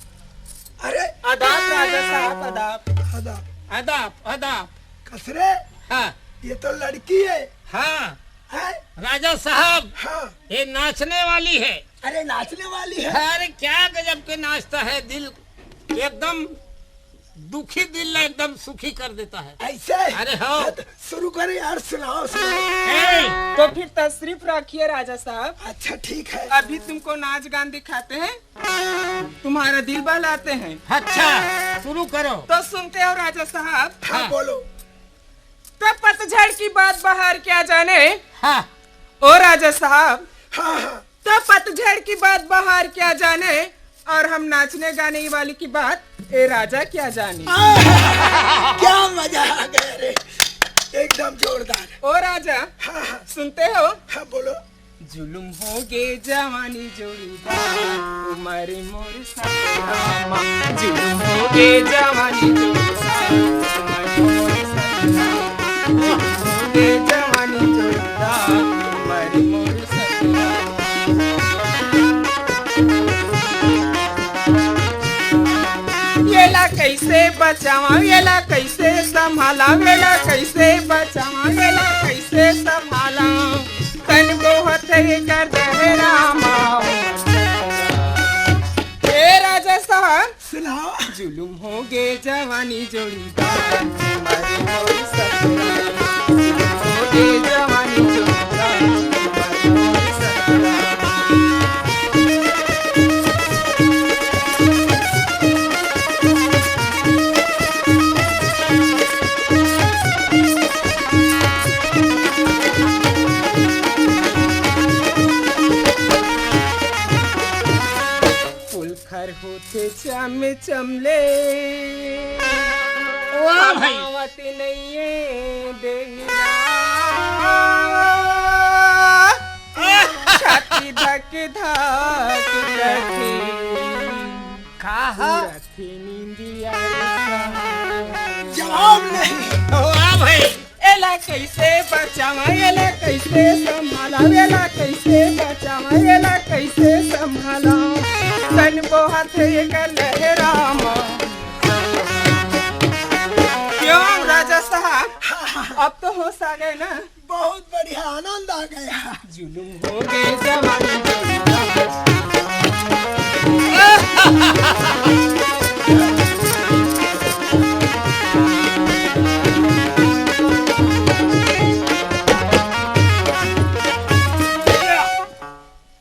अरे। आदाब राजा साहब, आदाब। आदाब। आदाब, आदाब। कसरे? हाँ। ये तो लड़की है। हाँ। हैं? राजा साहब, हाँ। ये नाचने वाली है। अरे नाचने वाली है? अरे क्या गजब के नाचता है, दिल एकदम दुखी दिल ला एकदम सुखी कर देता है। ऐसे? अरे हाँ। हाँ, तो शुरू करो यार, सुनाओ, सुनाओ। ए! तो फिर तशरीफ रखिए राजा साहब। अच्छा, ठीक है। अभी तुमको नाच गान दिखाते हैं, तुम्हारा दिल बहलाते हैं। अच्छा, शुरू करो। तो सुनते हो राजा साहब? हाँ, हाँ। बोलो। तो पतझड़ की बात बहार क्या जाने। हाँ। ओ राजा साहब। हाँ, हाँ। तो पतझड़ की बात बहार क्या जाने, और हम नाचने गाने वाली की बात ए राजा क्या जाने। आह, क्या मजा आ गया रे, एकदम जोरदार। ओ राजा, हाँ, हाँ। सुनते हो? हाँ, बोलो। जुलुम हो गे जवानी जोड़ीदार, तुम्हारे मोर सतरामा। जुलुम हो गे जवानी जोड़ीदार, तुम्हारे मोर सतरामा। जुलुम हो गे जवानी जोड़ीदार, तुम्हारे मोर सतरामा। ये ला कैसे बचावा एला कइसे संभाला, एला कइसे बचावा, एला कइसे संभाला। तन बोहत हे एकर दहरा मा। ए राजा साहब, सुनाओ। जुलुम होगे जवानी जोड़ीदार, हमारे मोर ससुराल। जुलुम होगे जवानी जोड़ीदार, हमारे मोर ससुराल। फूल खर होथे चम चम ले। वाह भाई। हमावत नइये देहिया। छाती धक धक करथे। का ह? पूरा थे निंदिया। जवाब नहीं। वाह भाई। एला कइसे बचावा, एला कइसे संभाला, एला कइसे बचावा, एला कइसे संभाला। तन बोहत हे एकर लहरा मा। क्यों राजा साहब, अब तो होश आ गए ना? बहुत बढ़िया, आनंद आ गया। जुलुम होगे जवानी।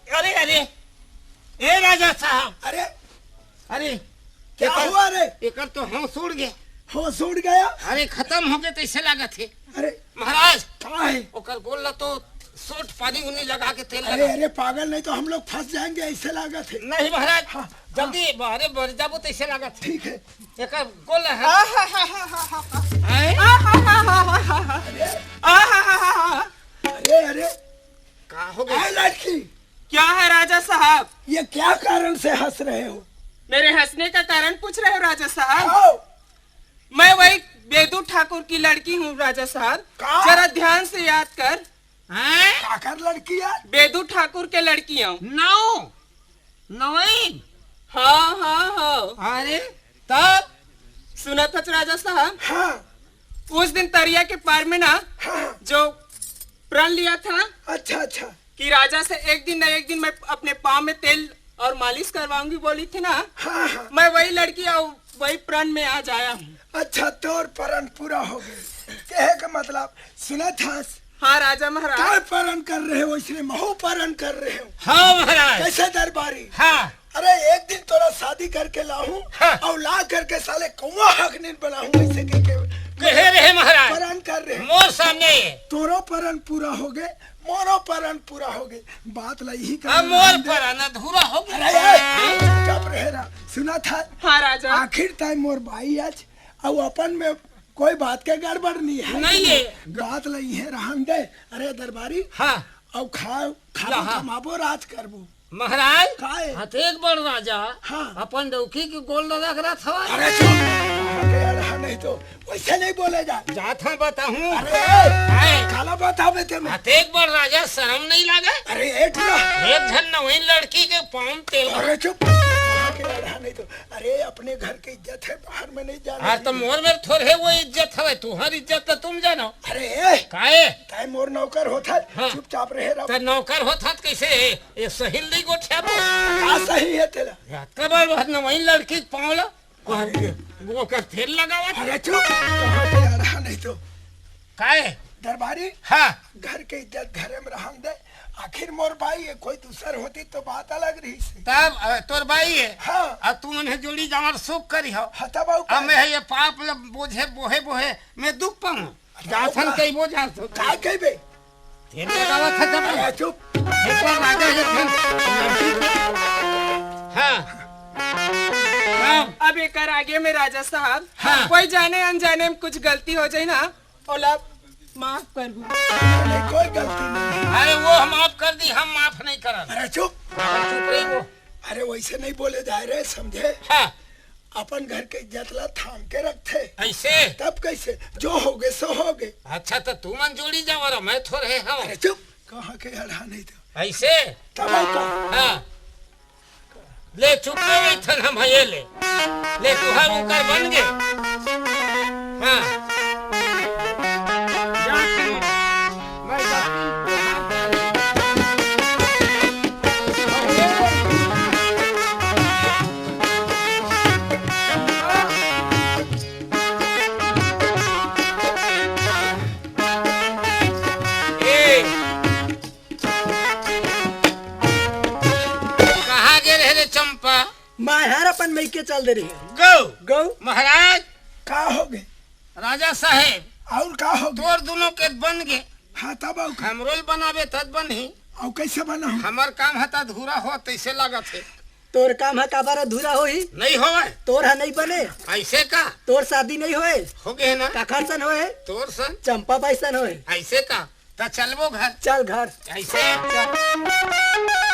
अरे, अरे, ए राजा साहब। अरे, अरे, क्या एकर, हुआ रे? एकर तो होश उड़ गया। होश उड़ गया? अरे, खतम होगे तइसे लागत हे। अरे, महाराज, का हे? ओकर गोड़ ला तो सोट पानी उनी लगा के तेल अरे, लगा। अरे, पागल, नहीं तो हम लोग फंस जाएंगे, अइसे लागत हे। नहीं महाराज, हाँ, जल्दी, हाँ। अरे, मर जाबो तइसे लागत हे। ठीक हे। एकर गोड़ ला है। आहाहाहा। हैं? आहाहाहा। अरे, अरे, अरे। का हो गया? ए लड़की, क्या है राजा साहब? ये क्या कारण से हंस रहे हो? मेरे हंसने का कारण पूछ रहे हो राजा साहब? आओ। मैं वही बेदू ठाकुर की लड़की हूँ राजा साहब। का? जरा ध्यान से याद कर। हैं? काकर लड़की है? बेदू ठाकुर के लड़की हूँ। नौ? नवीन? हाँ, हाँ, हाँ। अरे, तब? सुना था राजा साहब? हाँ। उस दिन तरिया के पार में ना, हाँ। जो प्रण लिया था, अच्छा, अच्छा। कि राजा से एक दिन ना एक दिन मैं अपने पाँव में तेल और मालिश करवाऊंगी बोली थी ना, हाँ, हाँ। मैं वही लड़की और वही प्रण में आज आया हूँ। अच्छा, तोर प्रण पूरा हो गए। कहे का मतलब, सुना था? हाँ राजा महाराज। काय प्रण कर रहे हो, इसने महू प्रण कर रहे हो। हाँ महाराज। कैसे दरबारी? हाँ। अरे, एक दिन तोरा शादी करके लाहूं, हाँ। और ला करके साले कौवा हकनीन बनाहूं, ऐसे कह के कहे रहे महाराज। प्रण कर रहे। मोर सामने। तोरो प्रण पूरा हो गए, मोरो प्रण पूरा हो गए। बात ला यही अब करना मोर है। प्रण अधूरा हो गया। अरे, ए, चुपचाप रहे रहा। सुना था? हाँ राजा। आखिर तय मोर बाई आज, और अपन में कोई बात के गड़बड़ नहीं है। नहीं है। बात ला यही रहन दे। अरे दरबारी। हाँ। और खाओ, खाओ, हाँ। कमाबो, राज करबो। महाराज, काहे? हतेक बड़ राजा, हाँ। अपन डौकी के गोल लगा के रथ हवा। अरे चुप! कहाँ के अड़हा नहीं तो, वैसे नहीं बोले जा। जात हाँ बताहूँ। अरे, काहे? काला बतावे ते में। हतेक बड़ राजा, शर्म नहीं लागे? अरे, एठ ना। एक झन नवीन लड़की के पाँव में तेल। अरे चुप! कहाँ के अड़हा नहीं तो। अरे, अपने घर के इज्जत है, बाहर में नहीं जाना अरे, तो चाहिए। मोर मेर थोड़े वो इज्जत हवे, तुहर इज्जत तो तुम जानो। अरे, काहे? तय मोर नौकर होत है, हाँ। चुपचाप रहे रहो। त नौकर होत हत कैसे? ये सही नहीं गोठिया बो। का सही है तेला? रात का बार बहुत नवाई लड़की के पाँव ला, वहाँ अरे। वो कर तेल लगावत। अरे चुप, कहाँ पे आ रहा नहीं तो। काहे? दरबारी, हाँ। घर के इज्जत घरे में रहन दे। आखिर मोर बाई है, कोई दूसर होती तो बात अलग रही से। तब, अ, तोर बाई है। हाँ। अब तू उन्हें जोड़ी जावर सुख करी हो। हाँ, तब आऊ अब का? मैं ये पाप ल बोझे, बोहे, बोहे, मैं दुख पाऊँ। जाथन कहिबो जाथन। का कहिबे? तेरे लगावत है जब अरे चुप। एक बार राजा है फिर। हाँ। हाँ। अब एकर आगे में राजा साहब, हाँ। कोई जाने अनजाने में कुछ गलती हो जाए ना, ओला माफ कर दू। अरे कोई गलती नहीं। अरे वो हम माफ कर दी, हम माफ नहीं करन। अरे चुप। चुप रही वो। अरे वैसे नहीं बोले जाए रे, समझे? हाँ। अपन घर के इज्जत ला थाम के रखथे। ऐसे? तब कैसे? जो होगे सो होगे। अच्छा, तो तू मन जोड़ी जावा रहा, मैं थोड़े हूँ। अरे चुप, कहाँ के अड़हा नहीं तो। ऐसे? तब और का? हाँ। ले चुप रहे थन हम, ये ले। ले तुहार उकर बन गे। हाँ। ए, कहाँ गे रहे रे चंपा? मैं हर अपन मइके चल दे रही। गौ। गौ। महाराज। का हो गे? राजा साहेब। अउ का हो गे? तोर दुनों के बन गे। हाँ, तब अउ का? हमरो ल बनाबे तद बनही। अउ कैसे बनाहूँ? हमर काम ह त अधूरा हो तैसे लागत हे। तोर काम ह काबर अधूरा होही? नहीं होवय। तोर ह नहीं बने। ऐसे का? तोर शादी नहीं होए। हो गे ना। काखर सन होए? तोर सन। चंपा बाई सन होए। ऐसे का? त चलबो घर। चल घर। ऐसे। चल।